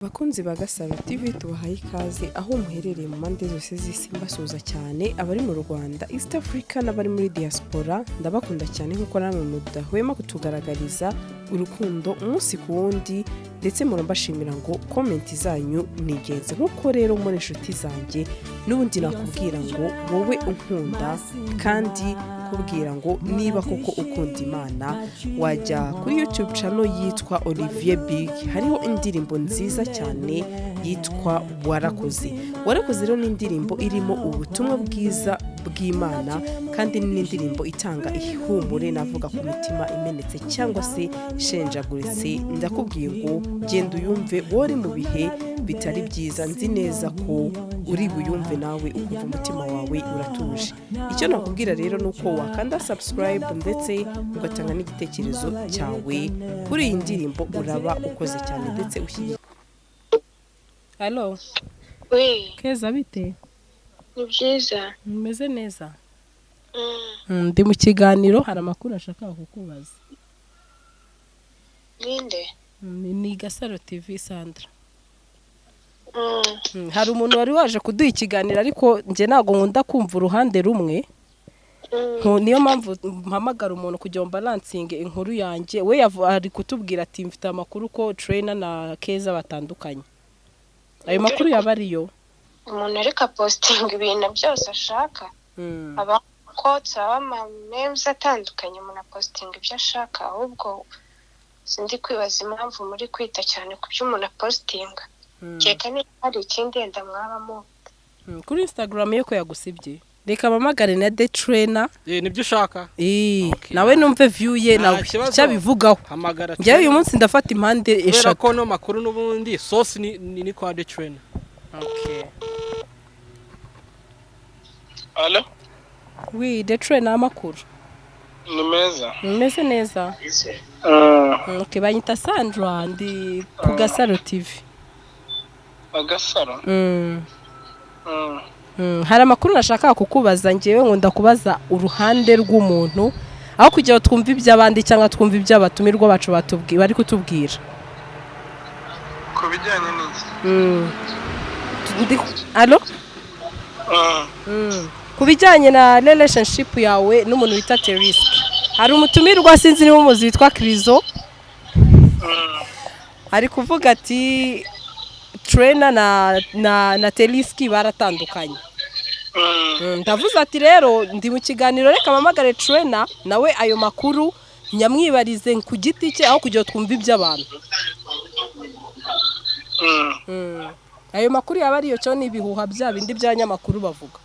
Bakunzi ba Gasaro TV, tubahaye ikaze aho muherereye mu mpande zose z'isi. Mbasuhuza cyane abari mu Rwanda, East Africa n'abari muri diaspora. Ndabakunda cyane nk'uko namwe mudahwema kutugaragariza urukundo umunsi ku wundi, ndetse murambashimira ngo comment zanyu ni ingenzi. Nk'uko rero muri inshuti zanjye n'ubundi, nakubwira ngo wowe unkunda kandi kubwira ngo niba koko ukunda Imana, wajya kuri YouTube channel yitwa Olivier Big, hariho indirimbo nziza cyane yitwa "Warakoze". "Warakoze" rero ni indirimbo irimo ubutumwa bwiza bw'Imana, kandi ni n'indirimbo itanga ihumure, navuga ku mitima imenetse cyangwa se ishenjaguritse. Ndakubwiye ngo genda uyumve wowe uri mu bihe bitari byiza. Nzi neza ko uri buyumve nawe ukumva umutima wawe uratuje. Icyo nakubwira rero ni uko wakanda subscribe ndetse ugatanga n'igitekerezo cyawe kuri iyi ndirimbo, uraba ukoze cyane ndetse ushyigikiye. Halo? We. Keza, bite? Ni byiza. Mumeze neza? Mm. Ndi mu kiganiro, hari amakuru ashaka kukubaza. Ninde? Ni Gasaro TV, Sandra. Mm. Hari umuntu wari waje kuduha ikiganiro, ariko njye ntabwo nkunda kumva uruhande rumwe. Niyo mpamvu mpamagara umuntu kugira ngo mbalancinge inkuru yanjye. We ari kutubwira ati mfite amakuru ko Trainer na Keza batandukanye. Ayo makuru yaba ariyo? Umuntu ariko apostinga ibintu byose ashaka, aba quotes, aba ama memes atandukanye, umuntu apostinga ibyo ashaka. Ahubwo sindi kwibaza impamvu muri kwita cyane ku byo umuntu apostinga, kereka niba hari ikindi wenda mwabamo. Kuri Instagram ye ko yagusibye. Reka mpamagare na The Trainer. Eh, nibyo ushaka? Eh, Okay. nawe numve view ye, Nta nawe kibazo. icyo abivugaho. Hamagara. Njyewe uyu munsi ndafata impande kubera eshatu. ko no makuru n'ubundi source ni kwa The Trainer. Okay. Alo? Oui, The Trainer, amakuru? Ni meza. Mumeze neza? Mm. Okay, banyita Sandra, ndi ku Gasaro TV. Agasaro. Mm. Hari amakuru nashakaga kukubaza. Njyewe nkunda kubaza uruhande rw'umuntu aho kugira ngo twumve iby'abandi cyangwa twumve iby'abatumirwa bacu bari kutubwira. Ku bijyanye n'iki? Alo? Mm. Ku bijyanye na relationship yawe n'umuntu wita Terisk. Hari umutumirwa, sinzi niba umuzi, witwa Krizo. Ari kuvuga ati Trainer na Teriski baratandukanye. Ndavuze ati rero ndi mu kiganiro, reka mpamagare Trainer nawe ayo makuru nyamwibarize ku giti cye aho kugira ngo twumve iby'abantu. Ayo makuru yaba ariyo cyo ni ibihuha bya bindi by'abanyamakuru bavuga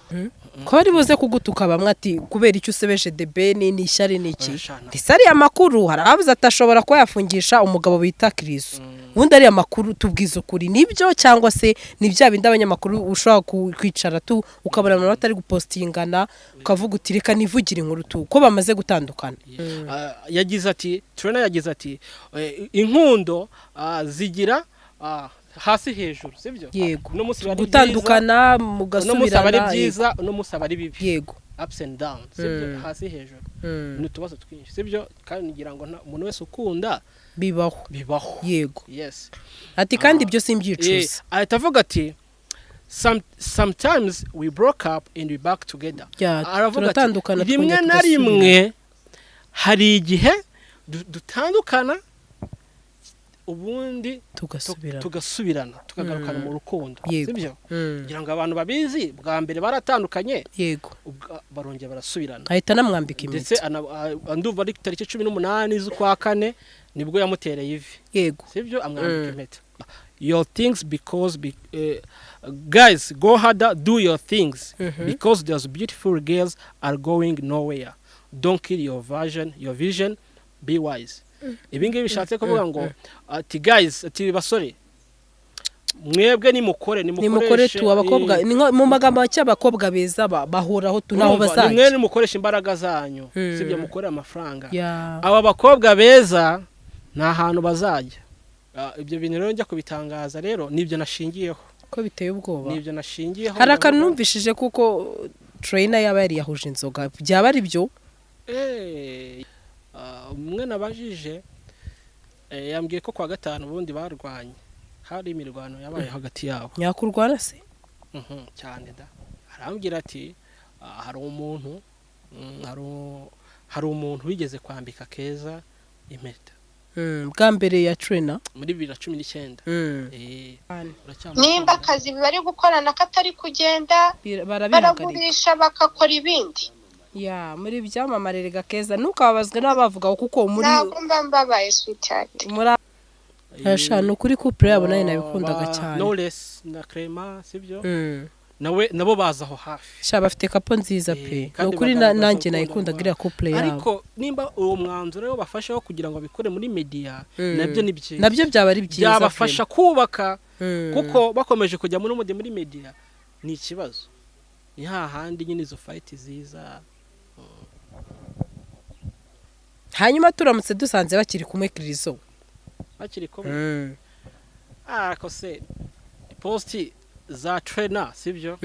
ko bari buze kugutuka bamwe ati kubera icyo usebeje The Ben, ni ishyari, ni iki? Ndetse ariya makuru hari abavuze ati ashobora kuba yafungisha umugabo bita Kirizo. Ubundi ariya makuru, tubwiza ukuri, nibyo cyangwa se ni bya bindi abanyamakuru ushobora kwicara tu ukabona abantu batari gupostingana, ukavuga uti reka nivugire inkuru tu ko bamaze gutandukana? Ah, yagize ati, Trainer yagize ati inkundo zigira hasi hejuru, sibyo? Yego. Uno munsi biba ari Gutandukana byiza, uno munsi aba ari mugasubirana. byiza, uno munsi aba ari bibi. Ups and down, sibyo? Hasi hejuru. Ni utubazo twinshi, sibyo? Kandi ngira ngo umuntu wese ukunda Bibaho. Bibaho. Yego. Yes. Ati kandi ibyo simbyicuza. Ahita avuga ati "Sometimes we broke up and we back together." Ya, Aravuga ati turatandukana, rimwe twongera na tugasubira. rimwe hari igihe dutandukana, ubundi tugasubirana. Tugasubirana, tukagarukana mu rukundo. Yego. Sibyo? Mm. Kugira ngo abantu babizi, bwa mbere baratandukanye, barongera barasubirana. Ahita anamwambika Ndetse impeta. ndumva ari tariki 18 z'ukwa kane nibwo yamutereye ivi. Sibyo? Amwambika impeta. Your things because guys, go harder, do your things, because those beautiful girls are going nowhere. Don't kill your vision, your vision, be wise." Ibi ngibi bishatse kuvuga ngo ati guys, ati basore, mwebwe nimukore, Nimukore nimukoreshe tu abakobwa, ni mu magambo make, abakobwa beza bahoraho tu naho Urumva, ni mwe bazajya. nimukoresha imbaraga zanyu, sibyo? Mukore amafaranga. Aba bakobwa beza nta hantu bazajya. Ah, ibyo bintu rero njya kubitangaza rero nibyo nashingiyeho. Ko biteye ubwoba. Nibyo nashingiyeho. Hari akantu Ndavuga- numvishije kuko Trainer yaba yariyahuje inzoga, byaba ari byo? Umwe nabajije yambwiye ko kwa gatanu ubundi barwanye. Hari imirwano yabaye hagati yabo. Nyakurwana se? Cyane da. Arambwira ati hari umuntu, hari umuntu wigeze kwambika Keza impeta bwa mbere ya Trena muri 2019. Nimba akazi bari gukorana katari kugenda, baragurisha bakakora ibindi. Ya muri byamamare rega Keza, ntukababazwe n'abavuga kuko muri ntabwo mba mbabaye sweetheart. Muri ashana kuri couple yabo nayo nabikundaga cyane. Knowless na Clement, sibyo? Nawe nabo baza aho hafi. Sha bafite couple nziza pe. Nukuri nanjye nayikundaga iriya couple yabo. Ariko nimba uwo mwanzuro rero bafashaho kugira ngo bikore muri media, nabyo ni byiza. Nabyo byaba ari byiza. Byabafasha kubaka, kuko bakomeje kujya muri media ni ikibazo. Ni hahandi nyine izo fight ziza. Hanyuma turamutse dusanze bakiri kumwe Krizo. Bakiri kumwe. Ariko se post za Trena, sibyo?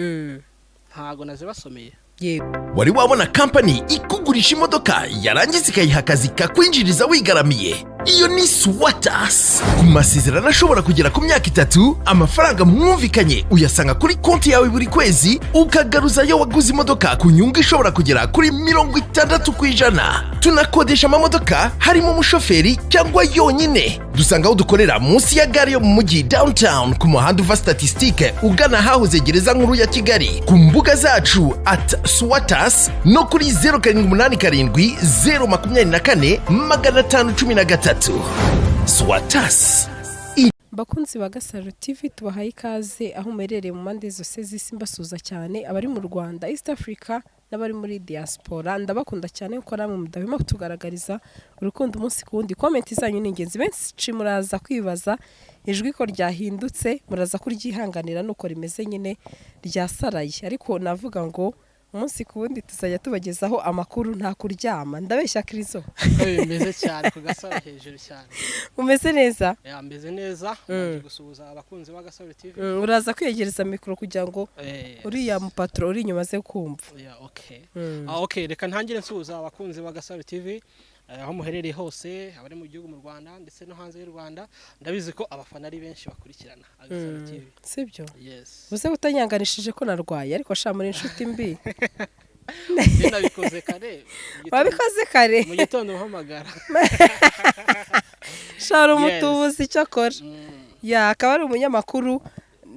Ntago nazibasomeye. Yego. Wari wabona company ikugurisha imodoka yarangiza ikayiha akazi kakwinjiriza wigaramiye? Iyo ni Swatas. Ku masezerano ashobora kugera ku myaka 3, amafaranga mwumvikanye uyasanga kuri konti yawe buri kwezi, ukagaruzayo waguze imodoka ku nyungu ishobora kugera kuri 60%. Tunakodesha amamodoka harimo umushoferi cyangwa yonyine. Dusanga aho dukorera munsi ya gare yo mu mujyi downtown, ku muhanda uva Statistique ugana ahahoze gereza nkuru ya Kigali, ku mbuga zacu @Swatas no kuri 0787 024 513. Swatas. Bakunzi ba Gasaro TV, tubahaye ikaze aho muherereye mu mpande zose z'isi, mbasuhuza cyane abari mu Rwanda, East Africa n'abari muri diaspora. Ndabakunda cyane kuko namwe mudahwema kutugaragariza urukundo umunsi ku wundi. Comment zanyu ni ingenzi. Benshi muraza kwibaza ijwi ko ryahindutse, muraza kuryihanganira nuko rimeze nyine ryasaraye, ariko navuga ngo umunsi ku wundi tuzajya tubagezaho amakuru nta kuryama. Ndabeshya Krizo? Bimeze cyane ku Gasaro hejuru cyane. Umeze neza? Ya meze neza, naje gusuhuza abakunzi ba Gasaro TV. Uraza kwiyegereza mikoro kugira ngo uriya mupatro uri inyuma aze kumva. Ya okay. Okay, reka ntangire nsuhuza abakunzi ba Gasaro TV aho muherereye hose, abari mu gihugu mu Rwanda ndetse no hanze y'u Rwanda. Ndabizi ko abafana ari benshi bakurikirana Gasaro TV. Sibyo? Yes. Uze kutanyanganishije ko narwaye, ariko sha muri inshuti mbi. Nabikoze kare. Wabikoze kare? Mu gitondo uhamagara. Shara umutubuzi cyakora. Ya akaba ari umunyamakuru.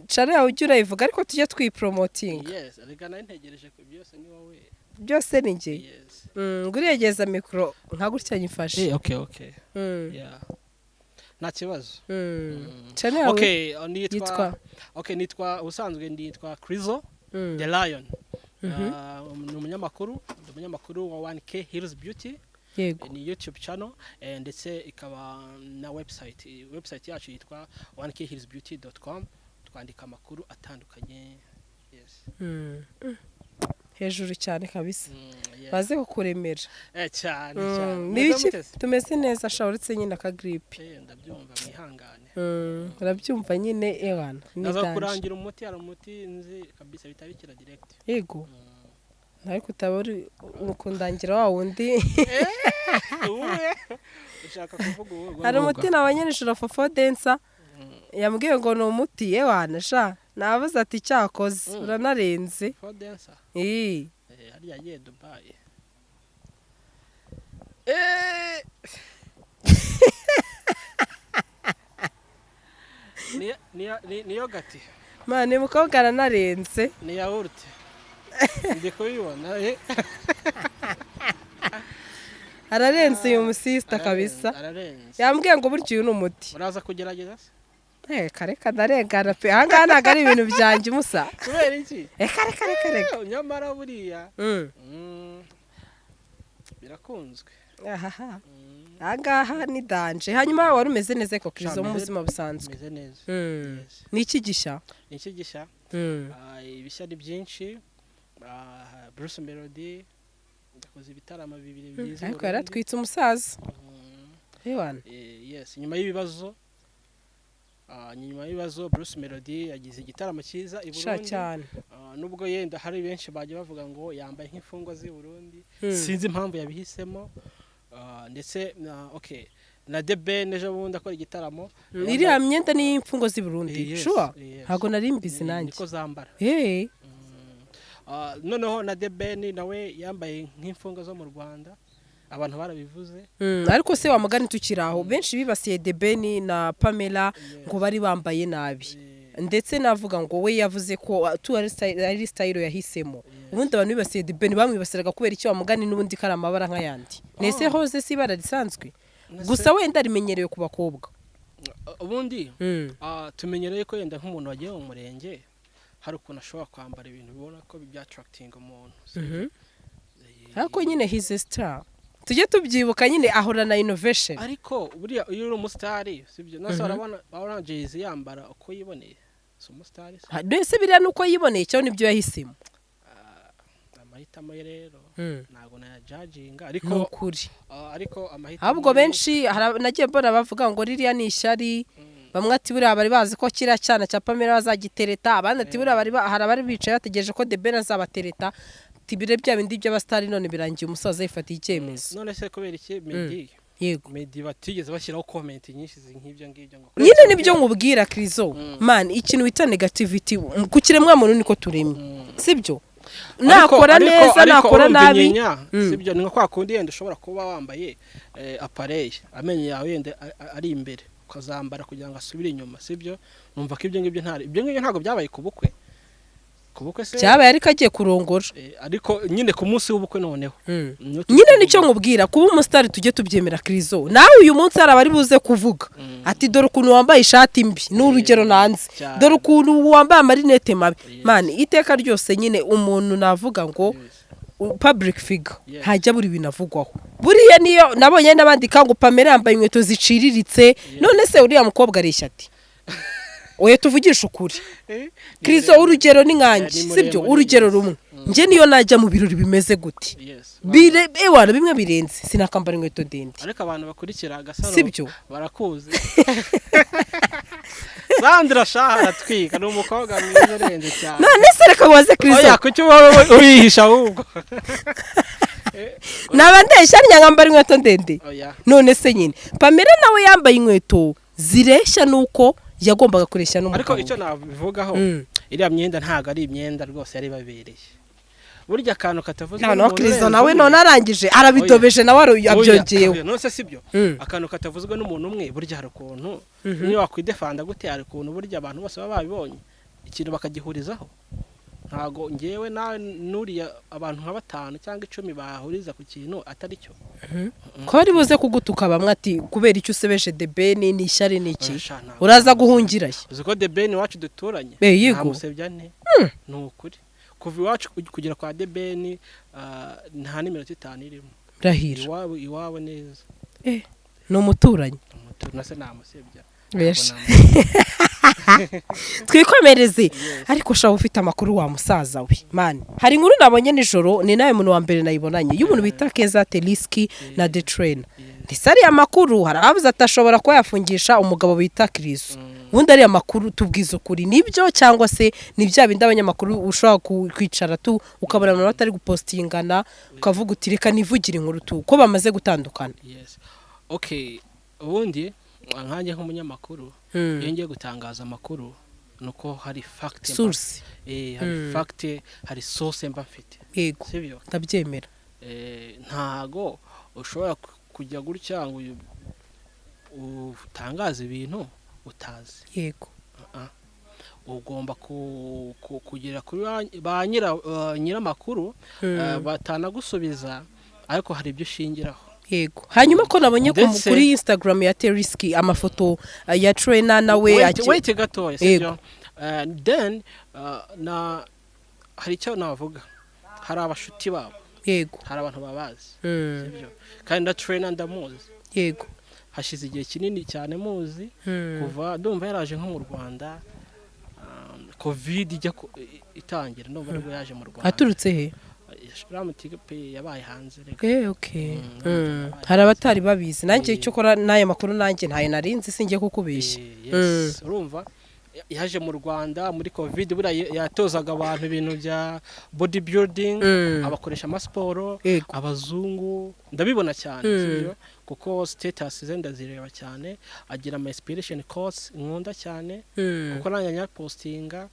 Chara yawe ujye urayivuga ariko tujye twipromotinga. Yes, rega nari ntegereje ko byose ni wowe. Byose ni njye. Yes. Nguriyegeza mikoro nka gutya nyifashe. Okay okay. Yeah. Nta kibazo. Channel yawe. Okay, nitwa okay, nitwa ubusanzwe nditwa Krizo The Lion. Ni umunyamakuru, ndi umunyamakuru wa 1K Hills Beauty. Yego. Ni YouTube channel ndetse ikaba na website. Website yacu yitwa 1khillsbeauty.com. Twandika amakuru atandukanye. Yes. Hejuru cyane kabisa. Baze kukuremera. Cyane cyane. Tumeze neza sha, uretse nyine aka gripe. Ndabyumva mwihangane. Urabyumva nyine ewana. Naza kurangira umuti, hari umuti nzi kabisa bitabikira direct. Yego. Ariko utabari ukundangira wa wundi. Ushaka kuvuga uwo. Hari umuti nabanyenishura Fofo Densa. Yambwiye ngo ni umuti ewana sha. Navuze ati cyakoze uranarenze. Fofo Densa. Hariya ye Dubai. Ni yogati. Mane mukobwa aranarenze. Ni yawurute. Ndi kubibona. Ararenze uyu musista kabisa. Ararenze. Yambwiye ngo buryo uyu ni umuti. Uraza kugerageza se? Kare ndarengana pe. Ahangaha ntago ari ibintu byanjye musa. Kubera iki? Kare. Nyamara buriya. Birakunzwe. Ahaha. Ahangaha ni danje. Hanyuma wari umeze neza ko Krizo mu buzima busanzwe? Umeze neza. Ni iki gishya? Ni iki gishya? Ibishya ni byinshi. Bruce Melody yakoze ibitaramo bibiri byiza. Ariko yaratwitse umusaza. Ewana. Yes, nyuma y'ibibazo Bruce Melody yagize igitaramo cyiza i Burundi. Cyane. Nubwo yenda hari benshi bagiye bavuga ngo yambaye nk'imfungwa z'i Burundi. Sinzi impamvu yabihisemo. Ndetse okay, Na The Ben ejo bundi akora igitaramo. Iriya myenda ni iy'imfungwa z'i Burundi? Yes, Sure? yes. Ntabwo nari mbizi nanjye. Niko zambara. Eh. Ah, noneho na The Ben nawe yambaye nk'imfungwa zo mu Rwanda, abantu barabivuze. Ariko se wamugani, tukiri aho, benshi bibasiye The Ben na Pamela ngo bari bambaye nabi, ndetse navuga ngo we yavuze ko tu ari style yahisemo. Ubundi abantu bibasiye The Ben bamwibasiraga kubera icyo wamugani? N'ubundi kari amabara nk'ayandi, nese hose si ibara risanzwe gusa wenda rimenyerewe ku bakobwa. Ubundi tumenyereye ko yenda nk'umuntu wagiye mu murenge hari ukuntu ashobora kwambara ibintu bibona ko byattractinga umuntu. Ariko nyine he's a star, tujye tubyibuka nyine, ahorana innovation. Ariko buriya iyo uri umusitari, sibyo? Nase urabona Jay-Z yambara uko yiboneye? Si umusitari se? Mbese biriya ni uko yiboneye cyangwa nibyo yahisemo? Amahitamo ye rero ntabwo nayajudginga, Ni ariko ukuri. Ariko amahitamo Ahubwo ye- benshi nagiye mbona bavuga ngo ririya ni ishyari. Bamwe ati buriya bari bazi ko kiriya cyana cya Pamela bazagitereta, abandi ati buriya hari abari bicaye bategereje ko The Ben azabatereta, ati bire bya bindi by'abasitari, none birangiye umusaza yifatiye icyemezo. None se kubera iki Meddy, Meddy batigeze bashyiraho comment nyinshi nk'ibyo ngibyo ngo Nyine nibyo nkubwira, Krizo man, ikintu wita negativity ku kiremwa muntu niko turemye, sibyo? Nakora neza, Ariko nakora urumva nabi. Inyinya, sibyo? Ni nka kwa kundi yenda ushobora kuba wambaye appareil, amenyo yawe yenda ari imbere, ukazambara kugira ngo asubire inyuma, sibyo? Numva ko ibyo ngibyo ntabwo byabaye ku bukwe, ku bukwe se? Cyabaye ariko agiye kurongora. Ariko nyine ku munsi w'ubukwe noneho niyo Nyine nicyo nkubwira, kuba umusitari tujye tubyemera. Krizo, nawe uyu munsi hari abari buze kuvuga ati dore ukuntu wambaye ishati mbi, ni urugero nanze, Cyane. dore ukuntu wambaye amarinete mabi. Man, iteka ryose nyine umuntu navuga ngo public figure ntajya buri bintu avugwaho. Buriya niyo nabonye n'abandi ngo Pamela yambaye inkweto ziciriritse. None se uriya mukobwa areshya ati? Oya, tuvugishe ukuri, Krizo, urugero ni nkanjye, Ni sibyo? muremure, Urugero yes. rumwe, njye niyo najya mu birori bimeze gute, bire ewana bimwe birenze, sinakambara inkweto ndende. Ariko abantu bakurikira Agasaro Sibyo? barakuzi. Sandra shaha aratwika, ni umukobwa mwiza urenze cyane. None se reka waze, Krizo. Oya, kuki uba ubihisha ahubwo? Naba ndeshya nkambara inkweto ndende? Oya. None se nyine Pamela nawe yambaye inkweto zireshya nuko yagombaga kureshya Ariko n'umugabo icyo we. nabivugaho, iriya myenda ntabwo ari imyenda rwose yari ibabereye. Burya akantu katavuzwe Noneho n'umuntu Krizo urenze nawe umwe. none arangije arabidobeje nawe abyongeyeho. Oya, none se sibyo? Akantu katavuzwe n'umuntu umwe, burya hari ukuntu niyo wakwidefenda gute, hari ukuntu burya abantu bose baba babibonye ikintu bakagihurizaho. Ntago ngewe nawe nuriya, abantu nka batanu cyangwa 10 bahuriza ku kintu atari cyo. Ko bari buze kugutuka bamwe ati kubera icyo usebeje The Ben, ni ishyari, ni iki? Oya, sha, ntabwo. Uraza guhungira he? Uzi ko The Ben iwacu duturanye? Eh, yego. Ntamusebya nte? Ni ukuri, kuva iwacu kugera kwa The Ben nta n'iminota 5 irimo. Rahira. Iwabo, iwabo neza. Eh, ni umuturanyi. Nase namusebya? Oya, Ntabwo sha. namusebya. Twikomereze. Ariko ushobora ufite amakuru wa musaza we man, hari inkuru nabonye nijoro, ni nawe muntu wa mbere nayibonanye, y'umuntu bita Keza Teriski na The Trainer. Ndetse ariya makuru hari abavuze ati ashobora kuba yafungisha umugabo bita Krizo. Ubundi ariya makuru, tubwiza ukuri, nibyo cyangwa se ni bya bindi abanyamakuru ushobora kwicara tu ukabona abantu batari gupostingana, ukavuga uti reka nivugire inkuru tu ko bamaze gutandukana? Yes, okay, ubundi nkanjye nk'umunyamakuru, iyo ngiye gutangaza amakuru ni uko hari fact Source. Hari fact, hari source mba mfite. Sibyo? Ndabyemera. Ntago ushobora kujya gutya ngo utangaze ibintu utazi. Ah, ugomba kugera kuri ba nyiramakuru, batanagusubiza, ariko hari ibyo ushingiraho. Yego, hanyuma ko nabonye kuri Instagram ya Teriski amafoto ya Trainer nawe Wait, wait gatoya, sibyo? Then na hari icyo navuga, hari abashuti babo, hari abantu babazi, sibyo? Kandi na Trainer ndamuzi. Hashize igihe kinini cyane muzi, kuva ndumva yaraje nko mu Rwanda, COVID ijya itangira, ndumva aribwo yaje mu Rwanda. Aturutse he? Uriya yabaye hanze reka. Okay. Hari abatari babizi, nanjye icyo kora n'aya makuru nanjye ntayo narinzi, singiye kukubeshya. Yes, urumva Yaje mu Rwanda muri COVID, buriya yatozaga abantu ibintu bya body building, abakoresha amasiporo, abazungu. Ndabibona cyane, sibyo? Kuko status ze ndazireba cyane, agira ama inspiration quotes nkunda cyane, kuko nanjye nyapostinga.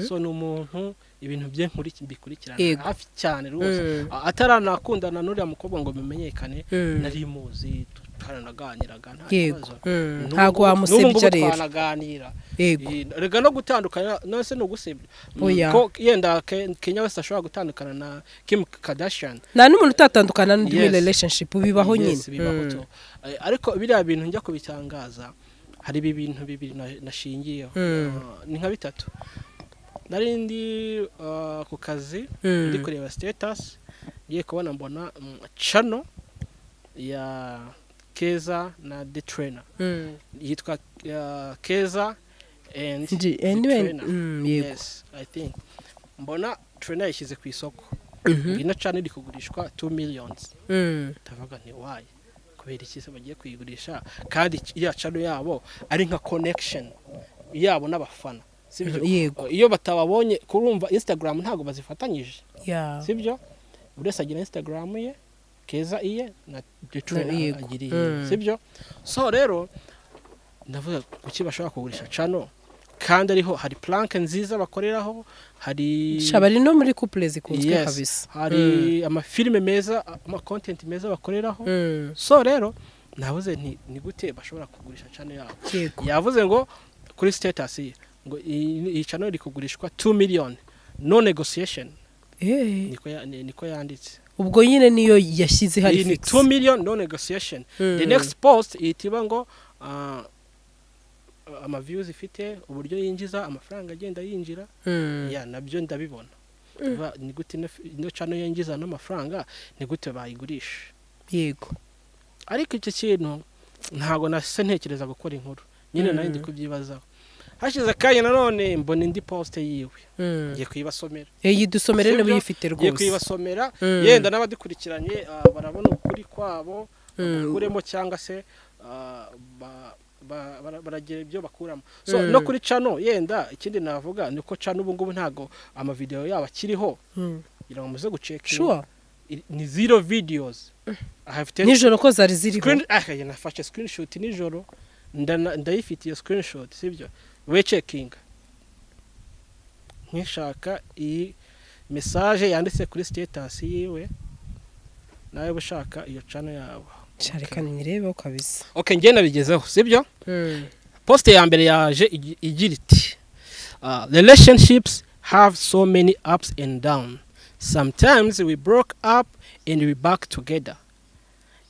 So ni umuntu ibintu bye mbikurikirana hafi cyane rwose. Ataranakundana n'uriya mukobwa ngo bimenyekane, nari muzi, twaranaganiraga, nta kibazo. Ntabwo N'ubu wamusebya ngubu rero. Twanaganira. Rega no gutandukana none se ni ugusebya? Oya. Ko yenda Kanye West ashobora gutandukana na Kim Kardashian. Nta n'umuntu utatandukana n'undi muri Yes. relationship, bibaho nyine. Yes, bibaho to. Ariko biriya bintu njya kubitangaza, hari ibi bintu bibiri nashingiyeho. Ni nka bitatu. Nari ndi ku kazi, ndi kureba status, ngiye kubona mbona channel ya Keza na The Trainer, yitwa Keza and The Anyway, Trainer. Yego. Yes, I think mbona Trainer yashyize ku isoko, ino channel iri kugurishwa 2 millions. Ndavuga nti: "Why? Kubera iki se bagiye kuyigurisha kandi iriya channel yabo ari nka connection yabo n'abafana, sibyo?" Yego. Iyo batababonye kurumva Instagram ntabwo bazifatanyije, sibyo? Buri wese agira Instagram ye, Keza iye na The Trainer agira iye, sibyo? So rero ndavuga, kuki bashobora kugurisha channel kandi ariho hari prank nziza bakoreraho, hari Sha, bari no muri couple zikunzwe Yes, kabisa. hari amafilime meza, ama content meza bakoreraho. So rero navuze nti: "Ni gute bashobora kugurisha channel yabo?" Yavuze ngo kuri status ye ngo iyi channel iri kugurishwa 2 million, no negotiation. Niko yanditse. Ubwo nyine niyo yashyize hari Iyi ni fix. 2 million, no negotiation. The next post ihita iba ngo ama views ifite, uburyo yinjiza amafaranga, agenda yinjira. Ya, nabyo ndabibona. Ni gute ino channel yinjiza n'amafaranga, ni gute bayigurisha? Ariko icyo kintu ntabwo nase ntekereza gukora inkuru nyine, nari ndi kubyibazaho. Hashize akanya nanone mbona indi post yiwe, ngiye kuyibasomera. Iyi dusomere niba Sibyo? uyifite Ngiye rwose. kuyibasomera. Yenda n'abadukurikiranye barabona ukuri kwabo bakuremo, cyangwa se baragira ibyo bakuramo. So no kuri channel, yenda ikindi navuga ni uko channel ubu ngubu ntago amavideo yabo akiriho, kugira ngo muze gucheckinga. Ni zero videos I have taken. Nijoro ko zari ziriho? Nafashe screenshot nijoro, ndayifitiye screenshot, sibyo? We checking nkishaka iyi message yanditse kuri status yiwe, nawe ushaka iyo channel yabo. Sha, reka nirebeho kabisa. Okay, njye nabigezeho, sibyo? Post ya mbere yaje igira iti: "Relationships have so many ups and down. Sometimes we broke up and we back together,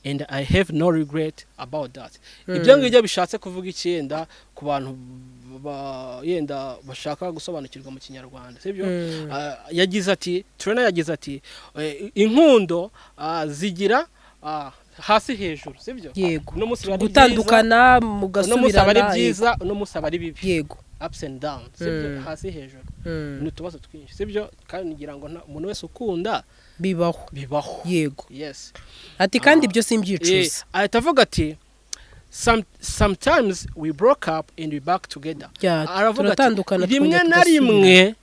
and I have no regret about that." Ibyo ngibyo bishatse kuvuga icyenda ku bantu yenda bashaka gusobanukirwa mu Kinyarwanda, sibyo? Yagize ati, Trainer yagize ati: "Inkundo zigira hasi hejuru, sibyo?" Yego. Uno munsi biba ari byiza, Gutandukana, uno munsi aba ari mugasubirana. byiza, uno munsi aba ari bibi. Ups and down, sibyo? Hasi hejuru. Ni utubazo twinshi, sibyo? Kandi ngira ngo umuntu wese ukunda Bibaho. Bibaho. Yes. Ati kandi ibyo simbyicuza. Ahita avuga ati: Sometimes we broke up and we back together." Ya, Aravuga ati turatandukana, rimwe twongera na tugasubirana. rimwe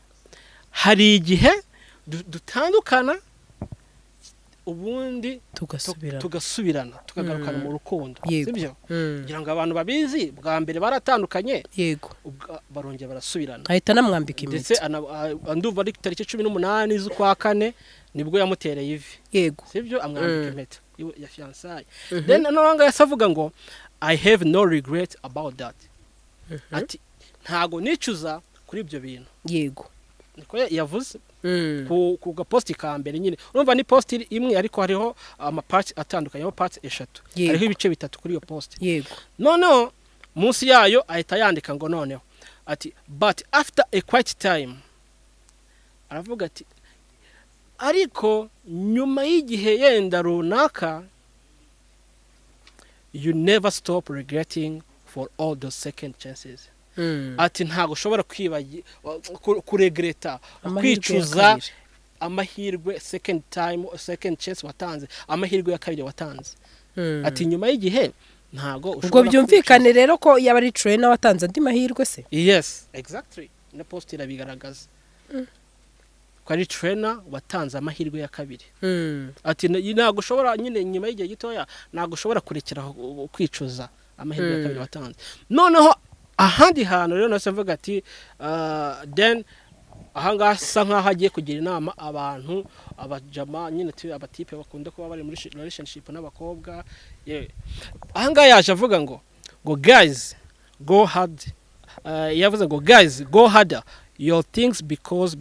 hari igihe dutandukana, ubundi Tugasubirana. tugasubirana, tukagarukana mu rukundo, sibyo? Kugira ngo abantu babizi, bwa mbere baratandukanye, barongera barasubirana. Ahita anamwambika Ndetse impeta. Ndumva ari tariki 18 z'ukwa kane nibwo yamutereye ivi, sibyo? Amwambika impeta ya fiançailles. Then noneho yahise avuga ngo: "I have no regret about that." Ati: "Ntago nicuza kuri ibyo bintu." Niko yavuze ku gaposti ka mbere nyine. Urumva ni post imwe, ariko hariho amaparts atandukanye, hariho parts eshatu. Hariho ibice bitatu kuri iyo post. Noneho munsi yayo ahita yandika ngo, noneho ati: "But after a quiet time." Aravuga ati: "Ariko nyuma y'igihe yenda runaka, you never stop regretting for all those second chances." Ati: "Ntabwo ushobora kuregreta, Amahirwe ya kwicuza kabiri. amahirwe, second time, second chance watanze, amahirwe ya kabiri watanze." Ati: "Nyuma y'igihe Ntago Ubwo ushobora byumvikane rero ko yaba ari trainer watanze andi mahirwe se? Yes, exactly, na post irabigaragaza ko ari trainer watanze amahirwe ya kabiri. Ati ntabwo ushobora nyine, nyuma y'igihe gitoya, ntabwo ushobora kurekera aho kwicuza amahirwe ya kabiri watanze. Noneho ahandi hantu rero nase mvuga ati then ahangaha asa nkaho agiye kugira inama abantu, abajama nyine, abatipe bakunda kuba bari muri relationship n'abakobwa. Yeah. Ahangaha yaje avuga ngo "Guys, go hard." Yavuze ngo "Guys, go harder your things because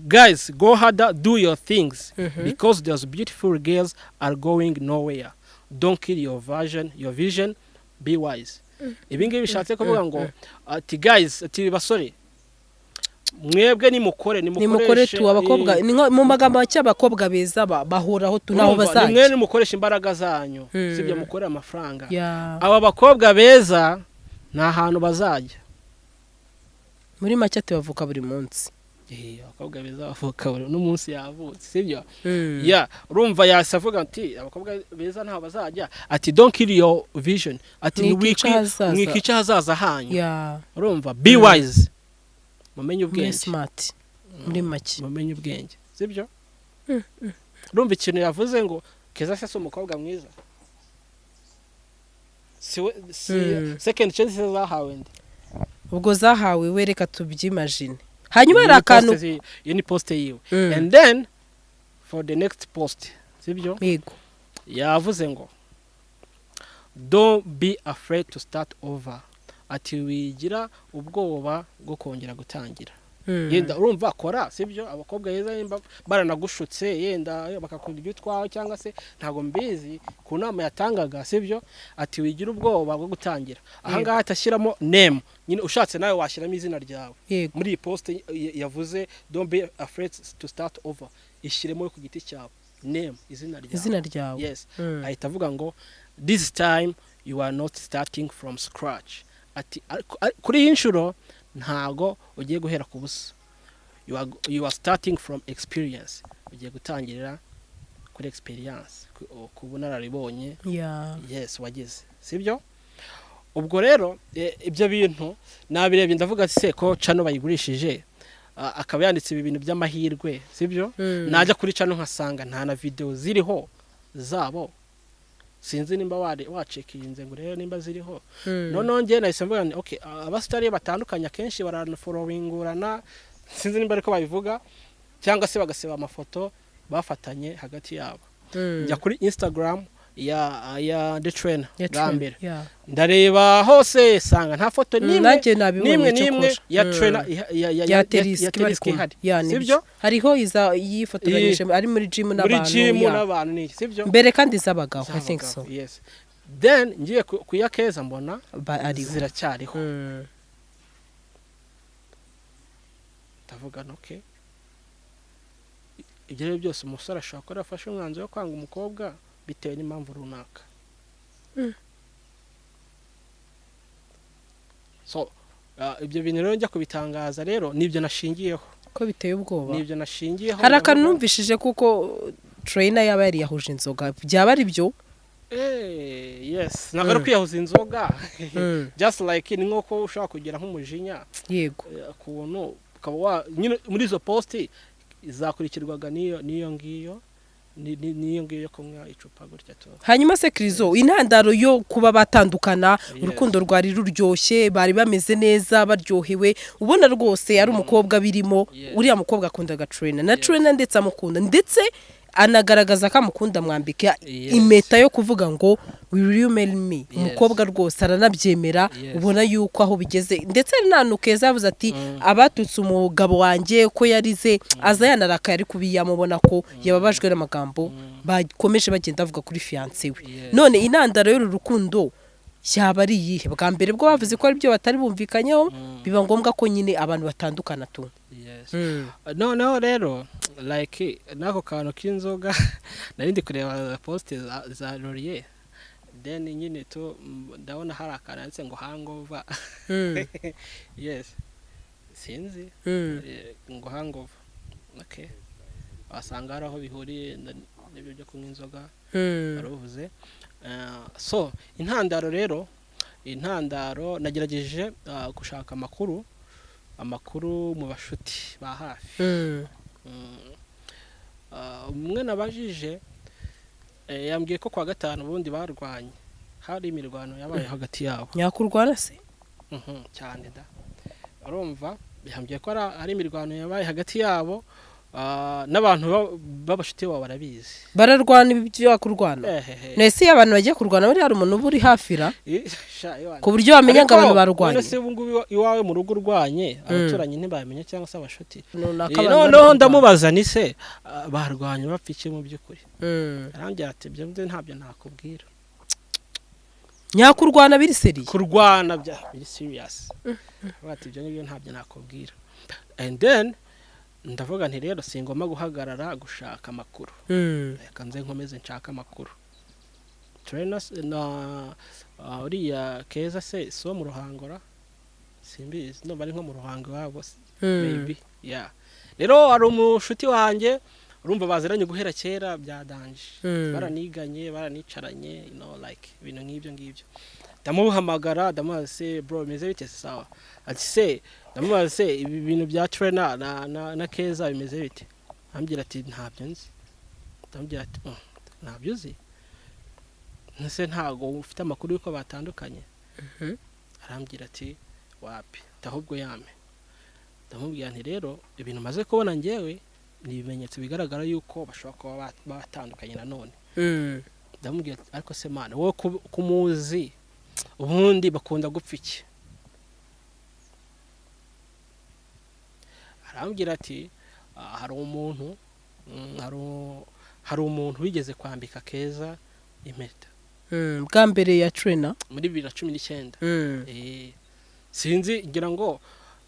guys, go harder, do your things because those beautiful girls are going nowhere. Don't kill your vision, your vision, be wise." Ibi ngibi bishatse kuvuga ngo ati guys, ati basore, mwebwe nimukore, nimukore nimukoreshe tu abakobwa ni mu magambo make, abakobwa beza bahoraho tu, naho Urumva, ni mwe bazajya. Nimukoresha imbaraga zanyu, sibyo, mukore amafaranga. Aba bakobwa beza nta hantu bazajya. Muri make tubavuka buri munsi. Abakobwa beza bavuka buri n'umunsi yavutse, sibyo? Ya, urumva yahise avuga ati abakobwa beza ntaho bazajya, ati "Don't kill your vision", ati mwikica ahazaza. Mwikica ahazaza hanyu. Urumva, be wise, mumenye muri ubwenge. Smart muri make. Mumenye ubwenge, sibyo? Urumva ikintu yavuze ngo Keza se si umukobwa mwiza? Si we si second chance zahawe nde? Ubwo zahawe we, reka tubyimagine. Hanyuma Iyo hari ni akantu post iyo ni post yiwe. And then for the next post, sibyo? Yego. Yavuze ngo "Don't be afraid to start over", ati wigira ubwoba bwo kongera gutangira. Yenda urumva akora, sibyo, abakobwa beza nimba baranagushutse, yenda bakakunda utwawe cyangwa se ntabwo mbizi, ku nama yatangaga, sibyo, ati wigira ubwoba bwo gutangira. Ahangaha atashyiramo name nyine, ushatse nawe washyiramo izina ryawe. Muri iyi post yavuze "Don't be afraid to start over", ishyiremo ku giti cyawe name, izina ryawe. Izina ryawe. Yes. Ahita avuga ngo "This time you are not starting from scratch", ati kuri iyi nshuro ntago ugiye guhera ku busa, you are starting from experience, ugiye gutangirira kuri experience, ku bunararibonye. Yes, wagize, sibyo? Ubwo rero ibyo bintu nabirebye, ndavuga ati se ko channel bayigurishije, akaba yanditse ibi bintu by'amahirwe, sibyo? Najya kuri channel nkasanga nta na video ziriho zabo. Sinzi nimba wari wacekinze ngo rero nimba ziriho. Noneho njye nahise mvuga nti okay, abasitari batandukanye akenshi baranafollowingurana, sinzi nimba ariko babivuga, cyangwa se bagasiba amafoto bafatanye hagati yabo. Njya kuri Instagram ya The Trainer Ya bwa trainer, mbere, yeah. ndareba hose sanga nta foto n'imwe Nanjye nabibonye. n'imwe Cyo n'imwe kora. ya trainer ya ya Teriski bari Teriski kumwe. ihari. Ya, nibyo. Sibyo? Hariho iza yifotoranyije ari muri gym muri n'abantu. gym n'abantu ni sibyo? Mbere kandi zabagaho, I think so. Zabagaho, yes. Then ngiye ku ya Keza mbona ariho. ziracyariho. Ndavuga nti okay, ibyo rero byose umusore ashobora kuba yarafashe umwanzuro wo kwanga umukobwa bitewe n'impamvu runaka. So ibyo bintu rero njya kubitangaza rero nibyo nashingiyeho. Ko biteye ubwoba. Nibyo nashingiyeho. Hari akantu Ndavuga- numvishije kuko trainer yaba yariyahuje inzoga, byaba ari byo? Yes, ntabwo ari kwiyahuza inzoga. Just like ni nk'uko ushobora kugira nk'umujinya, ukuntu ukaba wa nyine muri izo post zakurikirwaga n'iyo ngiyo n'iyo ngiyo yo kunywa icupa gutya tu. Hanyuma se Kirizo, intandaro yo kuba batandukana? Urukundo rwari ruryoshye, bari bameze neza, baryohewe, ubona rwose ari umukobwa birimo. Uriya mukobwa akundaga trainer na trainer ndetse amukunda, ndetse anagaragaza ko amukunda, amwambika impeta yo kuvuga ngo "Will you marry me?" Umukobwa rwose aranabyemera. Ubona yuko aho bigeze, ndetse hari n'ahantu Keza yavuze ati abatutse umugabo wanjye ko yarize, aza yanarakaye, ariko ubu yamubona ko yababajwe n'amagambo bakomeje bagenda bavuga kuri fiancé we. None intandaro y'uru rukundo yaba ari iyihe? Bwa mbere bwo bavuze ko ari byo batari bumvikanyeho, biba ngombwa ko nyine abantu batandukana tu. Yes. Noneho rero like n'ako kantu k'inzoga, nari ndi kureba post za Laurier, then nyine tu ndabona hari akantu handitse ngo hangover. Yes, sinzi. Ngo hangover, okay, wasanga hari aho bihuriye. n'ibyo byo kunywa inzoga baruvuze. So intandaro rero, intandaro nagerageje gushaka amakuru mu bashuti ba hafi. Umwe nabajije, yambwiye ko kwa gatanu ubundi barwanye, hari imirwano yabaye hagati yabo. Nyakurwana se? Cyane da. Urumva, yambwiye ko ari imirwano yabaye hagati yabo, n'abantu b'abashuti babo barabizi. Bararwana ibyo yakurwana? Ehehe. Nese iyo abantu bagiye kurwana bari, hari umuntu uba uri hafi ra Sha, ewana. ku buryo wamenya ngo Ariko, abantu barwanye? none se ubu ngubu iwawe mu rugo urwanye, abaturanyi ntibamenya cyangwa se abashuti? Runaka abantu bari Noneho kurwana. Ndamubaza ni se, barwanye bapfa iki mu by'ukuri? Arambwira ati ibyo byo ntabyo nakubwira. Nyakurwana biri sérieux? Kurwana bya biri serious. Aravuga ati ibyo ngibyo ntabyo nakubwira. And then ndavuga nti rero singomba guhagarara gushaka amakuru, reka nze nkomeze nshake amakuru. Trainer na uriya Keza se si uwo mu Ruhangora? Simbizi, ndumva ari nko mu Ruhango iwabo maybe, yeah. Rero hari umushuti wanjye, urumva baziranye guhera kera bya danger, baraniganye, baranicaranye, like ibintu nk'ibyo ngibyo. Ndamuhamagara, ndamubaza: se bro, bimeze bite? Sawa. Ati se, ndamubaza: se ibi bintu bya Trainer na Keza bimeze bite? Ambwira ati ntabyo nzi. Ndamubwira ati: Ntabyo uzi ese? Ntabwo ufite amakuru y'uko batandukanye?" Arambwira ati wapi, ahubwo yame. Ndamubwira nti rero ibintu maze kubona ngewe ni ibimenyetso bigaragara yuko bashobora kuba batandukanye nanone. Ndamubwira ati ariko se mana, wowe kumuzi ubundi bakunda gupfa iki? Arambwira ati "Ah, hari umuntu, hari umuntu wigeze kwambika Keza impeta." Bwa mbere ya Trainer? Muri 2019. Sinzi, ngira ngo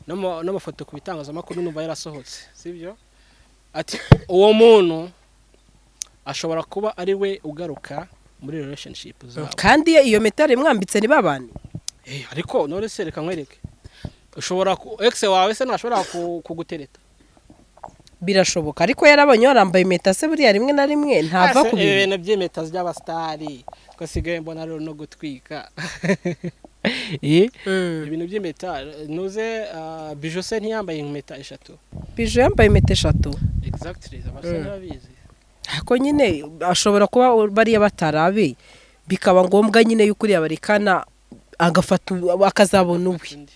n'amafoto ku bitangazamakuru numva yarasohotse, sibyo? Ati uwo muntu ashobora kuba ari we ugaruka muri relationship zabo. Kandi iyo mpeta imwambitse ntibabane. Ariko none se reka nkwereke, ushobora ex wawe se ntashobora kugutereta? Birashoboka, ariko yarabonye warambaye impeta se, buriya rimwe na rimwe ntava Ese ku bintu. Ibintu by'impeta by'abasitari ko sigaye mbona rero no gutwika. Ibintu by'impeta nuze, Bijo se ntiyambaye impeta eshatu? Bijo yambaye impeta eshatu. Exactly, abasore babizi. Ariko nyine ashobora kuba bariya batarabe, bikaba ngombwa nyine yuko uriya barikana agafata akazabona uwe. Undi.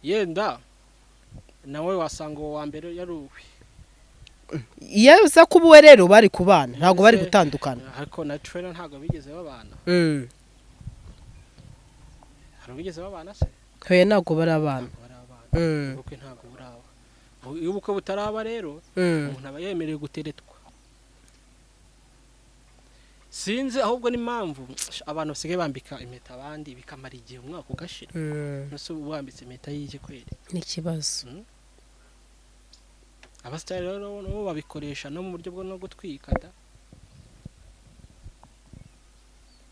Yenda nawe wasanga uwo wa mbere yari uwe. Iyo aza kuba uwe rero bari kubana, ntabwo bari gutandukana. Ariko na Trainer ntabwo bigeze babana. Hari ubigeze babana se? Oya, ntabwo bari abana. Ntabwo bari abana. Ubukwe ntabwo buraba. Iyo ubukwe butaraba rero, umuntu aba yemerewe guteretwa. Sinzi ahubwo n'impamvu abantu basigaye bambika impeta abandi bikamara igihe, umwaka ugashira. Nose uba wambitse impeta y'iki kweri? Ni ikibazo. Abasitari rero nabo babikoresha no mu buryo bwo no gutwika da.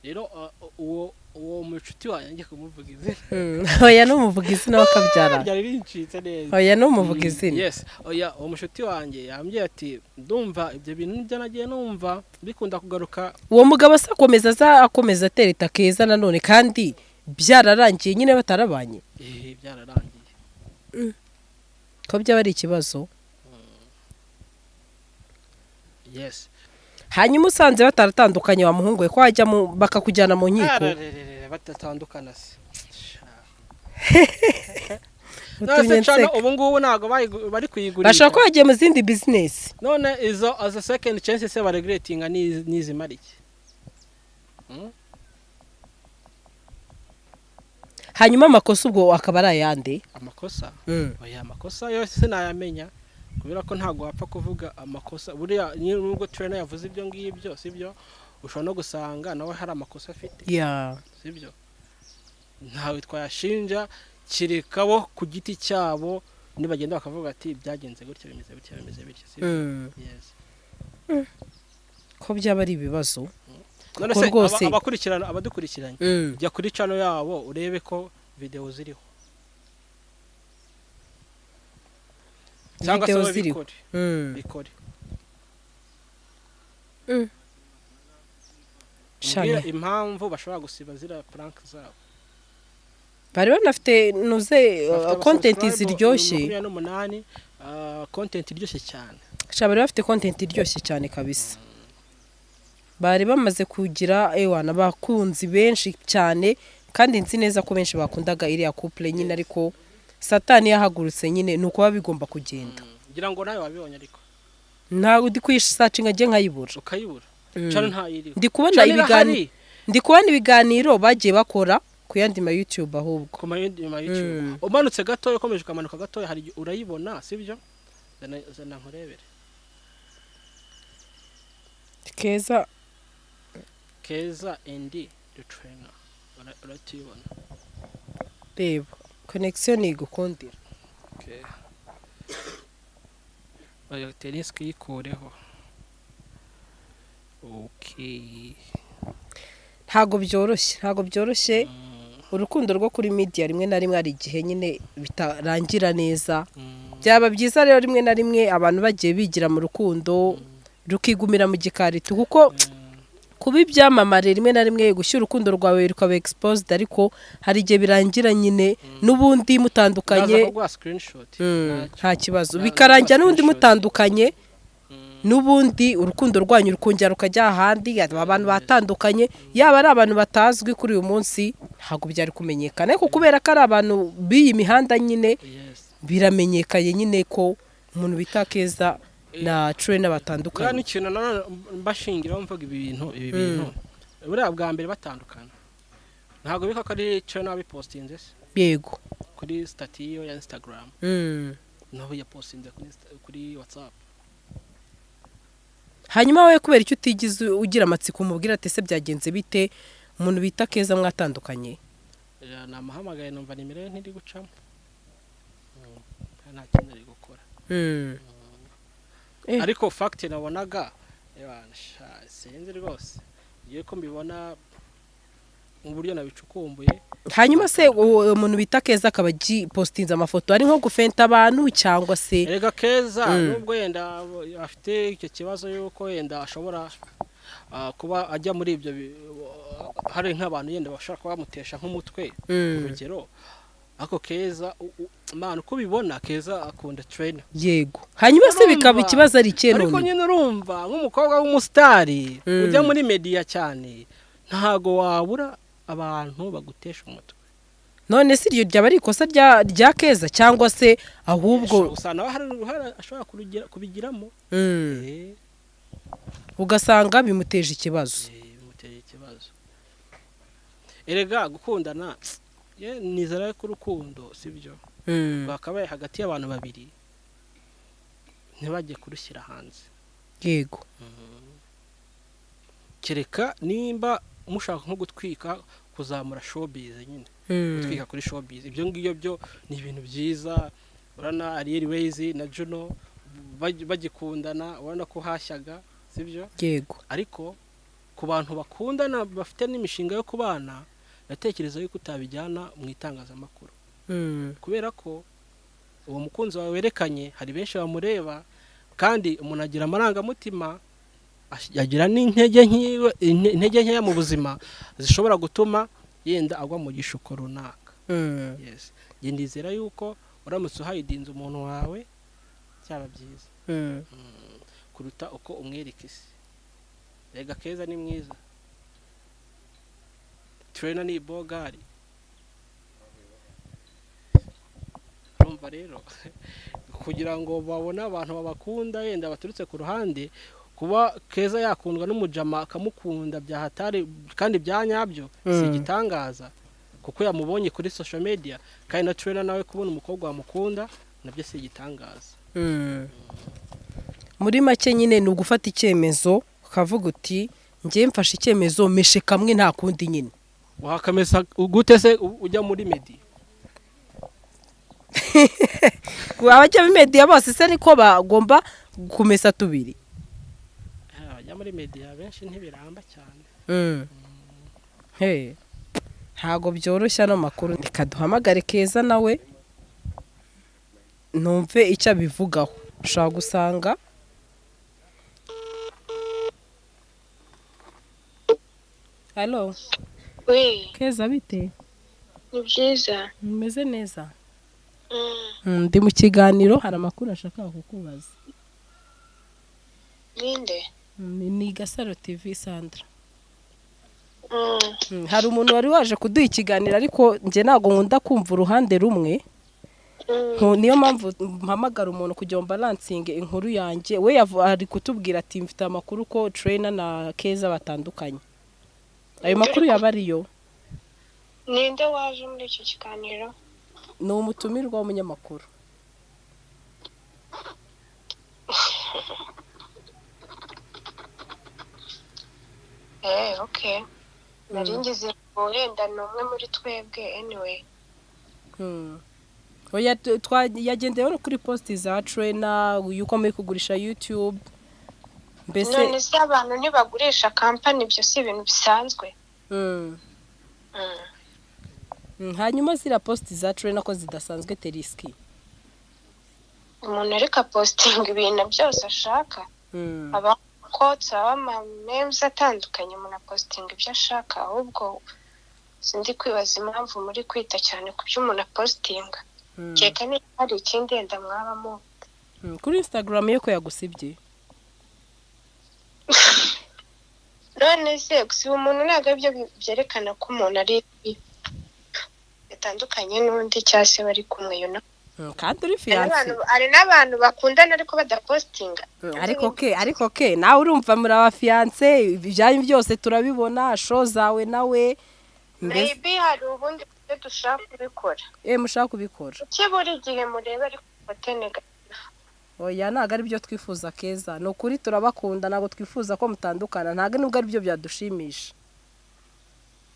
Rero uwo mucuti wanjye, ngiye kumuvuga izina. Oya, numuvuga izina bakabyara. Byari bincitse neza. Oya, numuvuga izina. Yes, oya, uwo mushuti wanjye yambwiye ati ndumva ibyo bintu nibyo nagiye numva bikunda kugaruka. Uwo mugabo se akomeza aza, akomeza atereta Keza nanone kandi byararangiye nyine batarabanye? Byararangiye. Ko byaba ari ikibazo. Yes. Hanyuma usanze bataratandukanye, wa muhungu we, ko wajya bakakujyana mu nkiko? Ararerere, batatandukana se? Utumye None se cano nseka. ubu ngubu ntabwo bari kuyigurisha? Bashobora kuba bagiye mu zindi bizinesi. None izo as a second chance se baregretinga nizimara iki? Hanyuma amakosa ubwo akaba ari ayande? Amakosa? Oya, amakosa yose sinayamenya kubera ko ntabwo wapfa kuvuga amakosa. Buriya nubwo Trainer yavuze ibyo ngibyo, sibyo, ushobora no gusanga nawe hari amakosa afite. Sibyo, ntawe twayashinja kereka bo ku giti cyabo nibagenda bakavuga ati byagenze gutya, bimeze bitya, bimeze bitya, sibyo? Yes. Ko byaba ari ibibazo. None Kuko se rwose abakurikirana, abadukurikiranye, jya kuri channel yabo urebe ko video ziriho cyangwa se Video wowe ziriho. bikore, bikore. Mbwira Shane. impamvu bashobora gusiba ziriya prank zabo. Bari banafite nuze Bafite aba content subscribe ziryoshye. 28, content iryoshye cyane. Sha, bari bafite content iryoshye cyane kabisa. Bari bamaze kugira, ewana, abakunzi benshi cyane, kandi nzi neza ko benshi bakundaga iriya couple nyine, ariko Satani yahagurutse nyine, ni uko biba bigomba kugenda. Ngira ngo nawe wabibonye ariko. Ntabwo ndi kuyisearchinga njye nkayibura. Ukayibura? Channel ntayiriho. Ndi kubona Channel ibiganiro irahari. Ndi kubona ibiganiro bagiye bakora ku yandi ma YouTube ahubwo. Ku ma YouTube, umanutse gatoya, ukomeje ukamanuka gatoya, hari urayibona, sibyo? Zana, zana nkurebere. Keza. Keza and the Trainer. Uratuyibona. Reba connection igukundira. Okay. Oya, tenisi yikureho. Okay. Ntago byoroshye, ntago byoroshye. Urukundo rwo kuri media rimwe na rimwe hari igihe nyine bitarangira neza. Byaba byiza rero rimwe na rimwe abantu bagiye bigira mu rukundo rukigumira mu gikari tu, kuko kuba ibyamamare rimwe na rimwe gushyira urukundo rwawe rukaba exposed, ariko hari igihe birangira nyine n'ubundi mutandukanye. Naza kuguha screenshot. Ntacyo. Nta kibazo. Naza Bikarangira kuguha n'ubundi screenshot. mutandukanye, n'ubundi urukundo rwanyu rukongera rukajya ahandi. Abantu batandukanye, yaba ari abantu batazwi kuri uyu munsi, ntabwo byari kumenyekana, ariko kubera ko ari abantu b'iyi mihanda nyine, biramenyekanye nyine ko umuntu bita Keza na Trainer Buriya batandukanye. N'ikintu nanone mbashingiraho mvuga ibi bintu, buriya bwa mbere batandukana, ntabwo bika ko ari Trainer wabipostinze se? Yego. Kuri status yiwe ya Instagram, naho yapostinze kuri WhatsApp. Hanyuma wowe kubera icyo utigize ugira amatsiko umubwira ati: "Ese byagenze bite, umuntu bita Keza mwatandukanye?" Namuhamagaye numva nimero ye ntiri gucamo. Nta kintu ari gukora. Ariko fact nabonaga, ebana, sha, sinzi rwose, ngiye ko mbibona mu buryo nabicukumbuye. Hanyuma se uwo umuntu bita Keza akaba agipostinze amafoto ari nko gufenta abantu cyangwa se? Erega Keza, nubwo yenda afite icyo kibazo y'uko yenda ashobora kuba ajya muri ibyo hari nk'abantu yenda bashobora kuba bamutesha nk'umutwe, urugero, ako Keza man, uko ubibona, Keza akunda Trainer. Yego, hanyuma se bikaba Urumva? ikibazo ari ikihe? Ariko None nyine urumva nk'umukobwa w'umusitari ujya muri media cyane, ntago wabura abantu bagutesha umutwe. None se iryo ryaba ari ikosa rya Keza cyangwa se ahubwo? Gusa nawe hari uruhare ashobora kubigiramo. Ugasanga bimuteje ikibazo. Bimuteye ikibazo. Erega gukundana, ye, nizera ko urukundo, sibyo, rwakabaye hagati y'abantu babiri, ntibajye kurushyira hanze. Kereka nimba mushaka nko gutwika, kuzamura showbiz nyine, gutwika kuri showbiz, ibyo ngibyo byo ni ibintu byiza. Urabona Ariel Wayz na Juno bagikundana, urabona ko hashyaga, sibyo? Yego. Ariko ku bantu bakundana bafite n'imishinga yo kubana, ndatekereza yuko utabijyana mu itangazamakuru, kubera ko uwo mukunzi wawe werekanye hari benshi bamureba, kandi umuntu agira amarangamutima, agira n'intege intege nkeya mu buzima zishobora gutuma yenda agwa mu gishuko runaka. Yes, njye ndizera yuko uramutse uhayidinze umuntu wawe byaba byiza kuruta uko umwereka isi. Rega Keza ni mwiza, Trainer ni bogari. Urumva rero, kugira ngo babone abantu babakunda yenda baturutse ku ruhande, kuba Keza yakundwa n'umujama akamukunda bya hatari kandi bya nyabyo si igitangaza, kuko yamubonye kuri social media. Kandi na Trainer nawe kubona umukobwa wamukunda nabyo si igitangaza. Muri make nyine ni ugufata icyemezo ukavuga uti: "Njye mfashe icyemezo, meshe kamwe, nta kundi nyine." Wakamesa gute se ujya muri media? Abajya muri media bose se niko bagomba kumesa tubiri? Abajya muri media benshi ntibiramba cyane. Hey. Ntago byoroshye ano makuru. Reka duhamagare Keza nawe numve icyo abivugaho. Ushobora gusanga Hello. We. Keza, bite? Ni byiza. Mumeze neza? Ndi mu kiganiro, hari amakuru ashaka kukubaza. Ninde? Ni Gasaro TV, Sandra. Hari umuntu wari waje kuduha ikiganiro, ariko njye ntabwo nkunda kumva uruhande rumwe. Niyo mpamvu mpamagara umuntu kugira ngo balancinge inkuru yanjye. We ari kutubwira ati mfite amakuru ko Trainer na Keza batandukanye. Ayo makuru yaba ariyo? Ninde waje muri icyo kiganiro? Ni umutumirwa w'umunyamakuru. Okay. Nari ngize ngo wenda ni umwe muri twebwe, anyway. Oya, yagendeyeho no kuri post za Trainer yuko muri kugurisha YouTube. Mbese None se abantu ntibagurisha kampani, ibyo si ibintu bisanzwe? Hanyuma ziriya post za Trainer ko zidasanzwe teriski. Umuntu ariko apostinga ibintu byose ashaka. Aba quotes, aba ama memes atandukanye, umuntu apostinga ibyo ashaka. Ahubwo sindi kwibaza impamvu muri kwita cyane ku byo umuntu apostinga. Kereka niba hari ikindi wenda mwabamo. Kuri Instagram ye ko yagusibye? None se gusiba umuntu ntabwo aribyo byerekana ko umuntu ari bitandukanye n'undi cyangwa se bari kumwe, you know? Kandi uri fiancé. Hari n'abantu bakundana ariko badapostinga. Ariko ke nawe urumva muri aba fiancé, ibyanyu byose turabibona, show zawe nawe. Maybe hari ubundi buryo dushaka kubikora. Mushaka kubikora. Kuki buri gihe mureba ariko côté négatif? Oya, ntabwo ari byo twifuza Keza. Ni ukuri turabakunda, ntabwo twifuza ko mutandukana, ntabwo nubwo ari byo byadushimisha.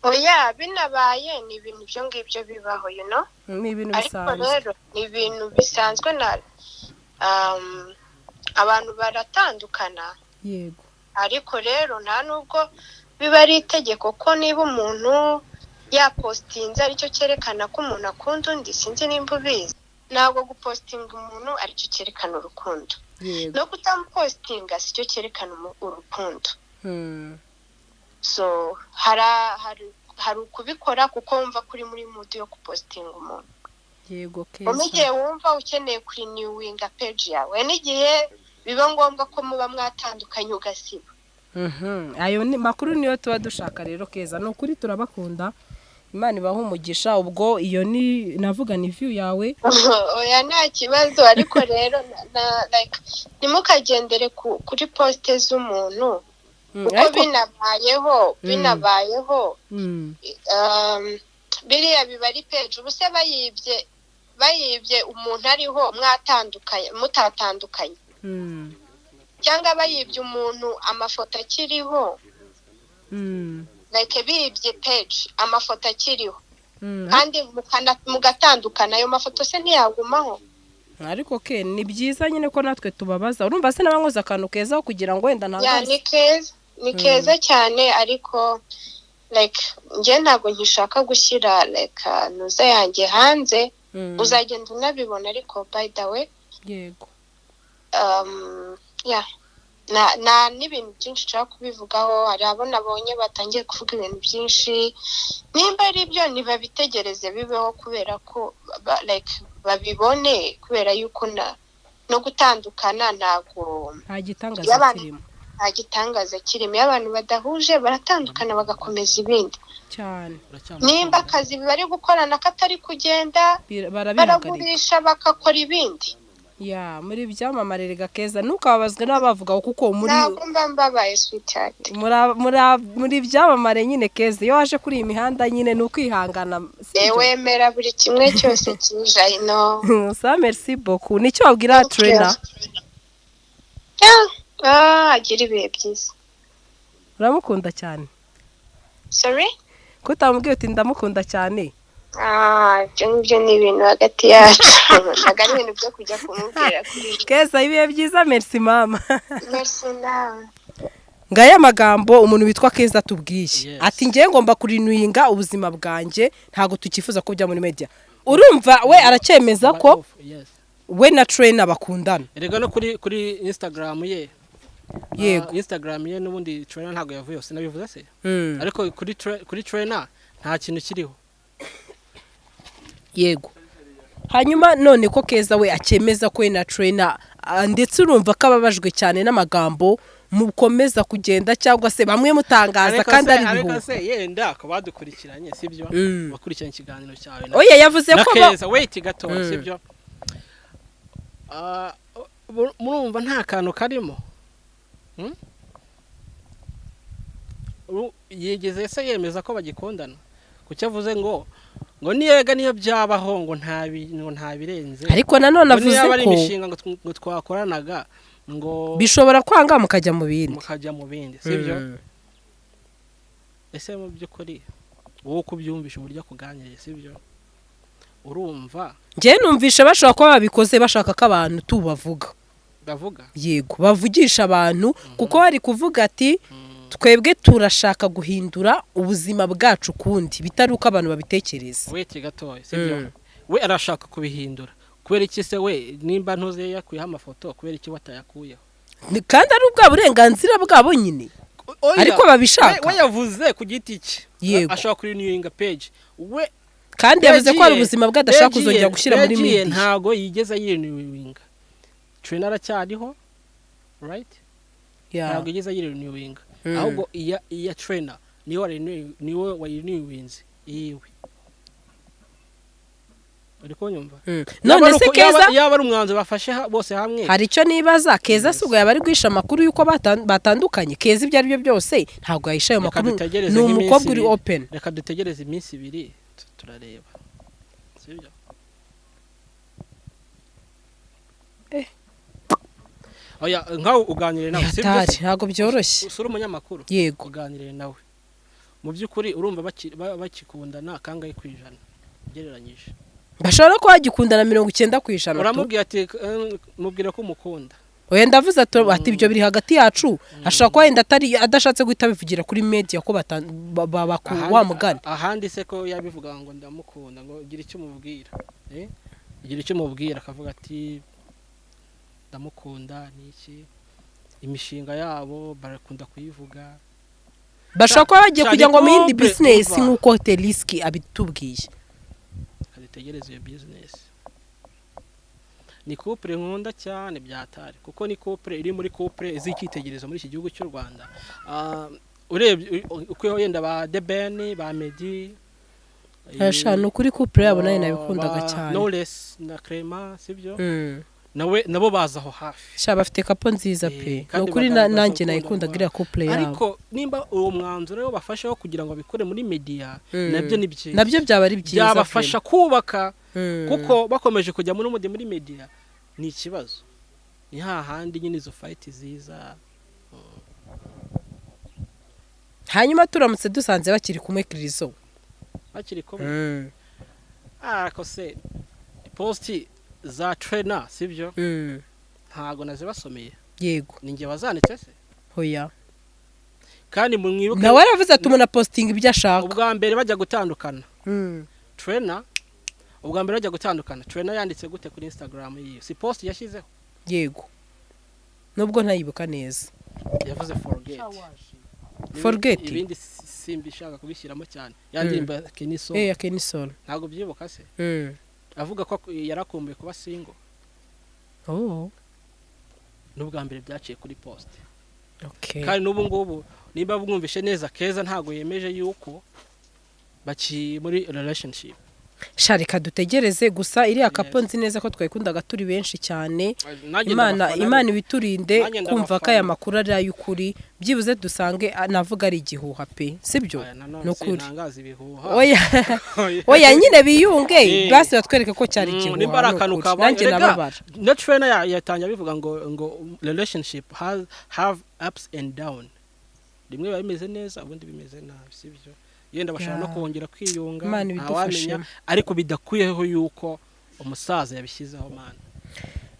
Oya, binabaye ni ibintu ibyo ngibyo bibaho, you know? Ni ibintu Ariko bisanzwe. rero ni ibintu bisanzwe na abantu baratandukana. Yego. Ariko rero nta nubwo biba ari itegeko ko niba umuntu yapostinze aricyo cyerekana ko umuntu akunda undi, sinzi nimba ubizi. Ntabwo gupostinga umuntu aricyo cyerekana urukundo. Yego. No kutamupostinga sicyo cyerekana urukundo. So hari ukubikora kuko wumva kuri muri mood yo gupostinga umuntu. Yego Keza. Mu gihe wumva ukeneye kurenewinga page yawe, n'igihe biba ngombwa ko muba mwatandukanye ugasiba. Ayo ni makuru niyo tuba dushaka rero Keza. Ni ukuri turabakunda. Imana ibahe umugisha. Ubwo iyo ni navuga ni view yawe. Oya, nta kibazo, ariko rero like ntimukagendere kuri post z'umuntu. Kuko Ariko binabayeho biriya biba ari page. Ubu se bayibye umuntu ariho mwatandukanye mutatandukanye, cyangwa bayibye umuntu amafoto akiriho, like bibye page amafoto akiriho, kandi mugatandukana, ayo mafoto se ntiyagumaho? Ariko ke ni byiza nyine ko natwe tubabaza. Urumva se n'abankoze akantu keza kugira ngo wenda Ya, ntangaze. ni keza, ni keza cyane, ariko like njye ntabwo nkishaka gushyira like nuza yanjye hanze. Uzagenda unabibona, ariko by the way, yeah, na n'ibintu byinshi nshaka kubivugaho. Hari abo nabonye batangiye kuvuga ibintu byinshi. Nimba ari byo ntibabitegereze bibeho, kubera ko like babibone, kubera yuko na no gutandukana ntabwo Nta gitangaza Iyo abantu- kirimo. nta gitangaza kirimo. Iyo abantu badahuje baratandukana bagakomeza ibindi. Cyane. Nimba akazi bari gukorana katari kugenda, Barabihagarika. baragurisha bagakora ibindi. Ya, muri byamamare rega Keza, ntukababazwe n'abavuga kuko muri Ntabwo mba mbabaye, sweetheart. Muri byamamare nyine Keza. Iyo waje kuri iyi mihanda nyine ni ukwihangana, sibyo? Wemera buri kimwe cyose kije, I know. Sa, merci beaucoup. Nicyo wabwira Trainer? Yeah. Agira ibihe byiza. Uramukunda cyane? Sorry? Ko utamubwiye uti ndamukunda cyane? Ibyo ngibyo ni ibintu hagati yacu, ntabwo ari ibintu byo kujya kumubwira kuri. Keza, ibihe byiza, merci mama. Merci nawe. Ngaya magambo umuntu witwa Keza atubwiye. Ati ngiye ngomba kurenewinga ubuzima bwanjye, ntabwo tukifuza ko bujya muri media. Urumva we aracyemeza ko we na Trainer bakundana. Erega no kuri Instagram ye. Yego. Instagram ye n'ubundi Trainer ntabwo yavuyeho, sinabivuze se? Ariko kuri Trainer nta kintu kiriho. Yego. Hanyuma none ko Keza we akemeza ko we na Trainer, ndetse urumva ko ababajwe cyane n'amagambo mukomeza kugenda cyangwa se bamwe mutangaza Ariko kandi se- ari ariko ibihuha. se yenda ko badukurikiranye, sibyo? Bakurikiranye ikiganiro cyawe Oya, yavuze na ko Keza, wait gato. Sibyo? Murumva nta kantu karimo. Yigeze se yemeza ko bagikundana? Kuki avuze ngo niyega niyo byabaho ngo nta birenze? Ariko nanone Ngo avuze niyo yaba ari ko imishinga ngo twakoranaga ngo bishobora kwanga mukajya mu bindi. Mukajya mu bindi, sibyo? Ese mu by'ukuri wowe uko ubyumvisha, uburyo akuganiriye, sibyo, urumva? Njyewe numvishe bashobora kuba babikoze bashaka ko abantu tubavuga. Bavuga. Yego, bavugisha abantu, kuko bari kuvuga ati twebwe turashaka guhindura ubuzima bwacu ukundi bitari uko abantu babitekereza. Wait gatoya, sibyo? We arashaka kubihindura kubera iki se? We nimba ntuze yakuyeho amafoto, kubera iki watayakuyeho? Kandi ari ubwa burenganzira bwabo nyine. Oya, Ariko babishaka. we yavuze ku giti cye. Yego. Ashobora kurenewinga page we. Kandi yavuze ko hari Page ye- ubuzima bwe adashaka page ye- kuzongera gushyira muri page ye media. Ntago yigeze ayirenewinga. Trainer aracyariho, right? Ntabwo yigeze ayirenewinga. Ahubwo iya Trainer niwe wayirenewinze iyiwe. Uri kunyumva? None Yaba ari se yaba Keza yaba ari umwanzuro bafashe bose hamwe. Hari icyo nibaza. Keza si ubwo yaba ari guhisha amakuru y'uko batandukanye? Keza ibyo ari byo byose ntabwo yahisha ayo Reka makuru, dutegereze ni nk'iminsi umukobwa uri ibiri. open. Reka dutegereze iminsi 2, turareba, sibyo? Oya, nkawe uganire nawe, sibyo? Hatari, ntabwo byoroshye. Usura umunyamakuru. Yego. Uganire nawe, mu by'ukuri urumva bakikundana kangahe ku ijana ugereranyije? Bashobora kuba bagikundana 90%. Uramubwira ati mubwira ko umukunda. Oya, ndavuze ati ibyo biri hagati yacu, ashobora kuba wenda atari adashatse guhita abivugira kuri media ko wa mugani. Ahandi se ko yabivuga ngo ndamukunda, ngo gira icyo umubwira, gira icyo umubwira, akavuga ati ndamukunda, ni iki, imishinga yabo barakunda kuyivuga. Bashobora kuba bagiye Sha, kujya ni ngo mu yindi couple, business umva. nk'uko Teriski abitubwiye. Kadutegereze iyo business. Ni couple nkunda cyane byatari, kuko ni couple iri muri couple z'icyitegererezo muri iki gihugu cy'u Rwanda. Urebye uko yenda ba The Ben, ba Meddy, Sha, ni ukuri, couple yabo nayo nabikundaga ba cyane. Knowless na Clement, sibyo? Nawe nabo baza aho hafi. Sha, bafite couple nziza pe. Ni Kandi ukuri bagaragaza nanjye urukundo nayikundaga rwabo. iriya couple yabo. Ariko nimba uwo mwanzuro wo bafasheho kugira ngo babikore muri media, nabyo ni byiza. Nabyo byaba ari byiza. Byabafasha kubaka, kuko bakomeje kujya muri media ni ikibazo, ni hahandi nyine izo fight ziza. Hanyuma turamutse dusanze bakiri kumwe, Kirizo? Bakiri kumwe? Ariko se post za Trainer, sibyo? Ntago nazibasomeye. Yego. Ni njye wazanditse se? Hoya. Kandi mwibuke Nawe aravuze ati umuntu apostinga ibyo ashaka. Ubwa mbere bajya gutandukana, Trainer, ubwa mbere bajya gutandukana, Trainer yanditse gute kuri Instagram yiwe? Si post yashyizeho? Yego, nubwo ntayibuka neza. Yavuze "forget". Forget? Ibindi simbishaka kubishyiramo cyane, ya ndirimbo ya Kenny Sol. Eh, ya Kenny Sol. Ntabwo byibuka se? Avuga ko yarakumbuye kuba single. Oh. N'ubwa mbere byaciye kuri post. Okay. Kandi n'ubu ngubu nimba bwumvishe neza, Keza ntabwo yemeje yuko baki muri relationship. Sha, reka dutegereze gusa. Iriya couple nzi neza ko twayikundaga turi benshi cyane. Nanjye Imana ndabafana. Imana ibiturinde Nanjye kumva ko aya ndabafana. makuru ari ay'ukuri, byibuze dusange navuga ari igihuha pe, sibyo? Aya, nanone Ni ukuri. sintangaza ibihuha. Oya, oya nyine biyunge. Basi batwereke ko cyari igihuha. Nimba ari Ni akantu ukuri. kabaye Nanjye erega, nababara. Na Trainer yatangiye abivuga ngo relationship has have ups and down, rimwe biba bimeze neza, ubundi bimeze nabi, sibyo? Yenda bashobora no kongera kwiyunga, Imana ntawamenya. ibidufashemo. Ariko bidakuyeho yuko umusaza yabishyizeho, mana.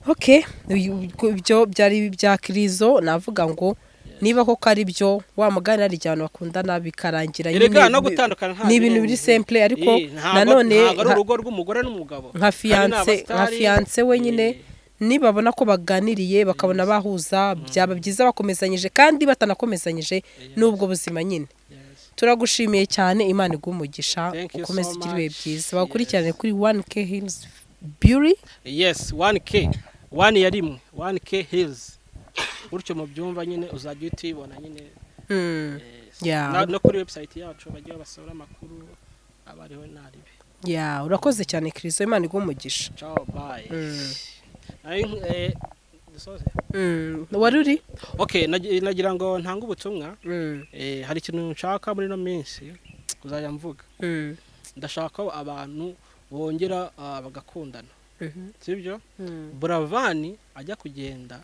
Okay, ibyo byari ibya Kirizo. Navuga ngo niba koko ari byo, wa mugani, hari igihe abantu bakundana bikarangira Erega nyine no gutandukana nta ni ibintu biri birenze. simple, ariko Ntabwo nanone ntabwo ari urugo rw'umugore n'umugabo. nka Kandi ni fiancé, nka abasitari. fiancé we nyine. Nibabona ko baganiriye bakabona bahuza, byaba byiza bakomezanyije, kandi batanakomezanyije n'ubwo buzima nyine. Turagushimiye cyane, Imana iguhe umugisha, Thank you ukomeze so ugire ibihe much. byiza. Bagukurikirane kuri 1K Hills Beauty. Yes, 1K, 1 ya rimwe, 1K Hills, gutyo mubyumva nyine, uzajya uhita uyibona nyine. Yes. No kuri website yacu bajya basura amakuru, aba ariho naribi. Yeah, urakoze cyane Kirizo, Imana iguhe umugisha. Ciao, bye. Nari dusoze. Wari uri? Okay, nagira ngo ntange ubutumwa. Hari ikintu nshaka muri ino minsi kuzajya mvuga. Ndashaka ko abantu bongera bagakundana, sibyo? Buravani ajya kugenda,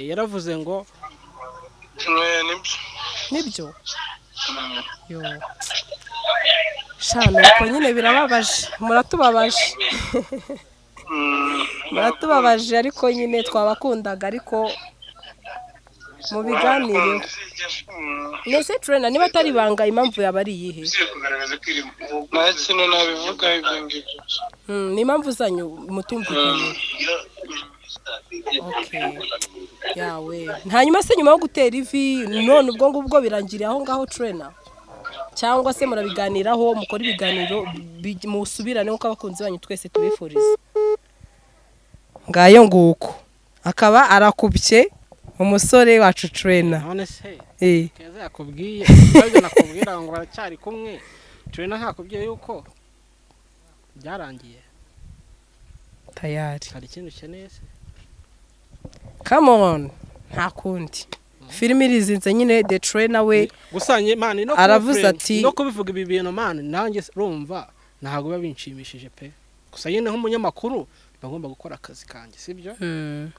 yaravuze ngo Nibyo. Nibyo. Yo shana, uko nyine birababaje, muratubabaje, muratubabaje, ariko nyine twabakundaga, ariko mu biganireho. Nese Trena, niba atari ibanga, impamvu yaba ari iyihe? Nta kintu nabivuga ibyo ngibyo. Ni impamvu zanyu mutumvikanye. Okay, yawe. Hanyuma se nyuma yo gutera ivi, none ubwo ngubwo birangiriye aho ngaho Trena, cyangwa se murabiganiraho, mukora ibiganiro, musubirane nk'uko abakunzi banyu twese tubifuriza? Ngayo nguko, akaba arakubye umusore wacu Trena. None se Keza yakubwiye ibyo nakubwira ngo baracyari kumwe? Trena ntakubwiye yuko byarangiye? Tayari. Hari ikindi ukeneye se? Come on, nta kundi, filime irizinze nyine, the Trainer we Gusa man, no aravuze ati- no kubivuga ibi bintu, man, nanjye urumva ntabwo biba binshimishije pe. Gusa nyine nk'umunyamakuru mba ngomba gukora akazi kanjye, sibyo?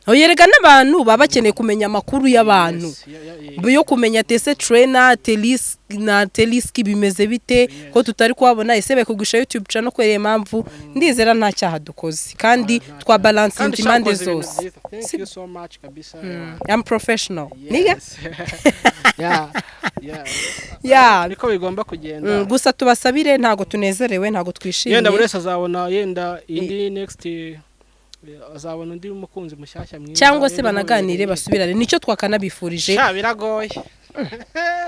Yerega n'abantu baba bakeneye kumenya amakuru y'abantu, Yes, yeah. yo kumenya tese Trainer Telis na Teliski bimeze bite, ko tutari kuhabona, ese bari YouTube channel kubera iyo mpamvu. Ndizera nta cyaha dukoze kandi Nta cyaha. twa balancinze Kandi impande shakoze ibintu zose. byiza. Thank you so much kabisa. I'm professional, nigga. Yes. Yeah. Niko bigomba kugenda. Gusa tubasabire, ntabwo tunezerewe, ntabwo twishimiye. Yenda buri wese azabona, yenda indi next, azabona undi mukunzi mushyashya mwiza. Cyangwa se yenda banaganire, umubereye. basubirane, nicyo twakanabifurije. Sha, biragoye.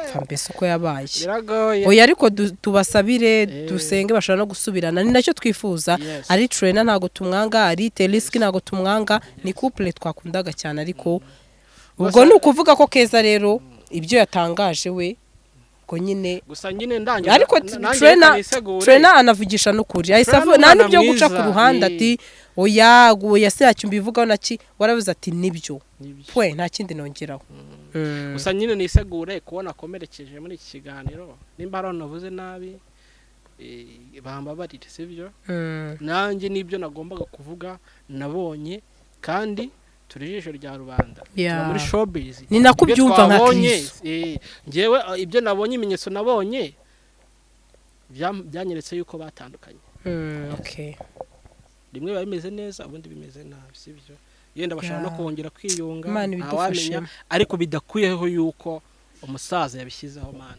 Pfa, mbese uko yabaye. Biragoye. Oya, ariko tubasabire, dusenge, bashobora no gusubirana, ni nacyo twifuza. Ari Trainer ntabwo tumwanga, ari Teliski ntabwo tumwanga, ni couple twakundaga cyane, ariko ubwo ni ukuvuga ko Keza rero ibyo yatangaje we ubwo nyine Gusa nyine ndangiza, ariko nanjye Trainer reka nisegure. Trainer anavugisha n'ukuri, ahise Trainer nta ni n'ibyo umwana guca ku mwiza, ruhande ati oya, oya, se yacyo mbivugaho naki, waravuze ati nibyo. Nibyo. Pwe, nta kindi nongeraho. Gusa nyine nisegure kubona akomerekeje muri iki kiganiro. Nimba hari aho navuze nabi, bambabarire, sibyo? Nanjye n'ibyo nagombaga kuvuga nabonye, kandi turi ijisho rya rubanda. Tuba muri showbiz. Ni nako Ibyo ubyumva nka twabonye, Kristo. Njyewe ibyo nabonye, ibimenyetso nabonye byanyeretse yuko batandukanye. Okay. Rimwe biba bimeze neza, ubundi bimeze nabi, sibyo? Yenda bashobora no kongera kwiyunga, Imana ntawamenya. ibidufashemo. Ariko bidakuyeho yuko umusaza yabishyizeho, man.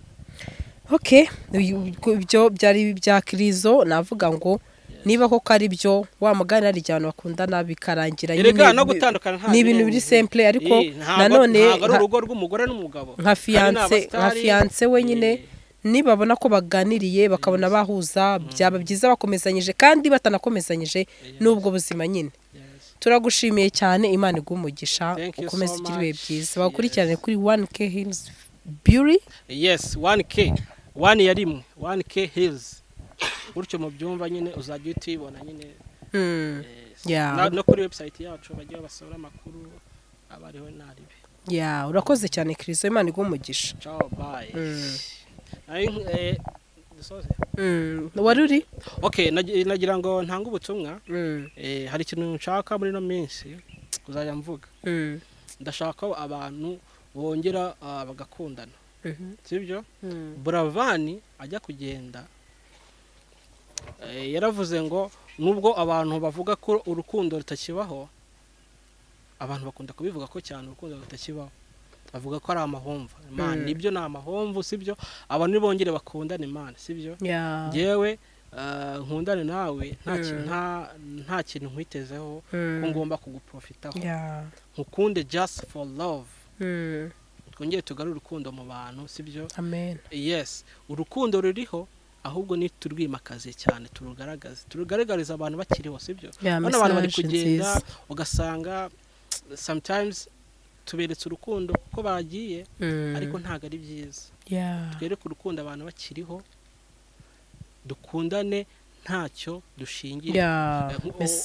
Okay, ibyo byari ibya Kirizo. Navuga ngo niba koko ari byo, wa mugani, hari igihe abantu bakundana bikarangira Erega no nyine gutandukana nta ni ibintu biri birenze. simple, ariko Ntabwo nanone ntabwo ari urugo rw'umugore n'umugabo. nka Kandi ni fiance, nka abasitari, fiance we nyine, nibabona ko baganiriye bakabona bahuza, byaba byiza bakomezanyije, kandi batanakomezanyije n'ubwo buzima nyine. Turagushimiye cyane, Imana iguhe umugisha, Thank you ukomeze so ugire ibihe much. byiza. Bagukurikirane kuri 1K Hills Beauty. Yes, 1K, 1 ya rimwe, 1K Hills, gutyo mubyumva nyine, uzajya uhita uyibona nyine. Yes. No kuri website yacu bajya basura amakuru, aba ariho naribi. Yeah, urakoze cyane Kirizo, Imana iguhe umugisha. Ciao, bye. Nari dusoze. Wari uri? Okay, nagira ngo ntange ubutumwa. Hari ikintu nshaka muri ino minsi kuzajya mvuga. Ndashaka ko abantu bongera bagakundana, sibyo? Buravani ajya kugenda, yaravuze ngo nubwo abantu bavuga ko urukundo rutakibaho, abantu bakunda kubivuga ko cyane urukundo rutakibaho, bavuga ko ari amahomvu, man. Nibyo, ni amahomvu, sibyo? Abantu nibongere bakundane, man, sibyo? Yeah. Njyewe Nkundane nawe nta kintu nkwitezeho ko ngomba kuguprofitaho. Nkukunde just for love. Twongere tugarure urukundo mu bantu, sibyo? Amen. Yes, urukundo ruriho, ahubwo niturwimakaze cyane, turugaragaze, turugaragarize abantu bakiriho, sibyo? Ya. Bano abantu bari Message kugenda, nziza. ugasanga sometimes tuberetse urukundo kuko bagiye, ariko ntabwo ari byiza. Twereke urukundo abantu bakiriho, dukundane ntacyo dushingiye.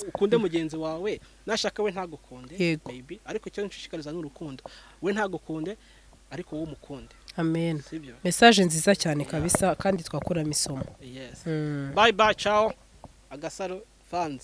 Ukunde mugenzi wawe, nashaka we ntagukunde, maybe, ariko icyo nshishikariza ni urukundo. We ntagukunde, ariko wowe umukunde. Amen. Sibyo? Message nziza cyane kabisa, kandi twakuramo isomo. Yes. Bye bye, ciao, Agasaro fans.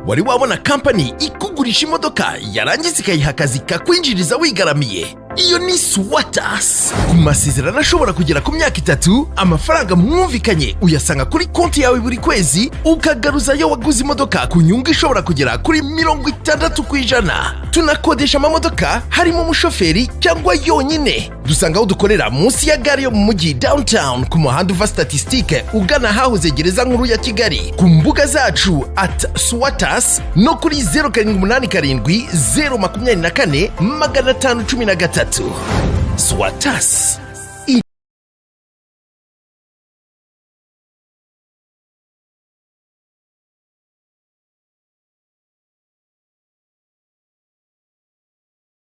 Wari wabona kampani ikugurisha imodoka yarangiza ikayiha akazi kakwinjiriza wigaramiye? Iyo ni Swatas. Ku masezerano ashobora kugera ku myaka 3, amafaranga mwumvikanye uyasanga kuri konti yawe buri kwezi, ukagaruzayo waguze imodoka ku nyungu ishobora kugera kuri 60%. Tunakodesha amamodoka harimo umushoferi cyangwa yonyine. Dusanga aho dukorera munsi ya gare yo mu mujyi downtown, ku muhanda uva Statisitike ugana ahahoze gereza nkuru ya Kigali, ku mbuga zacu @swatas no kuri 0787 024 513. Swatas.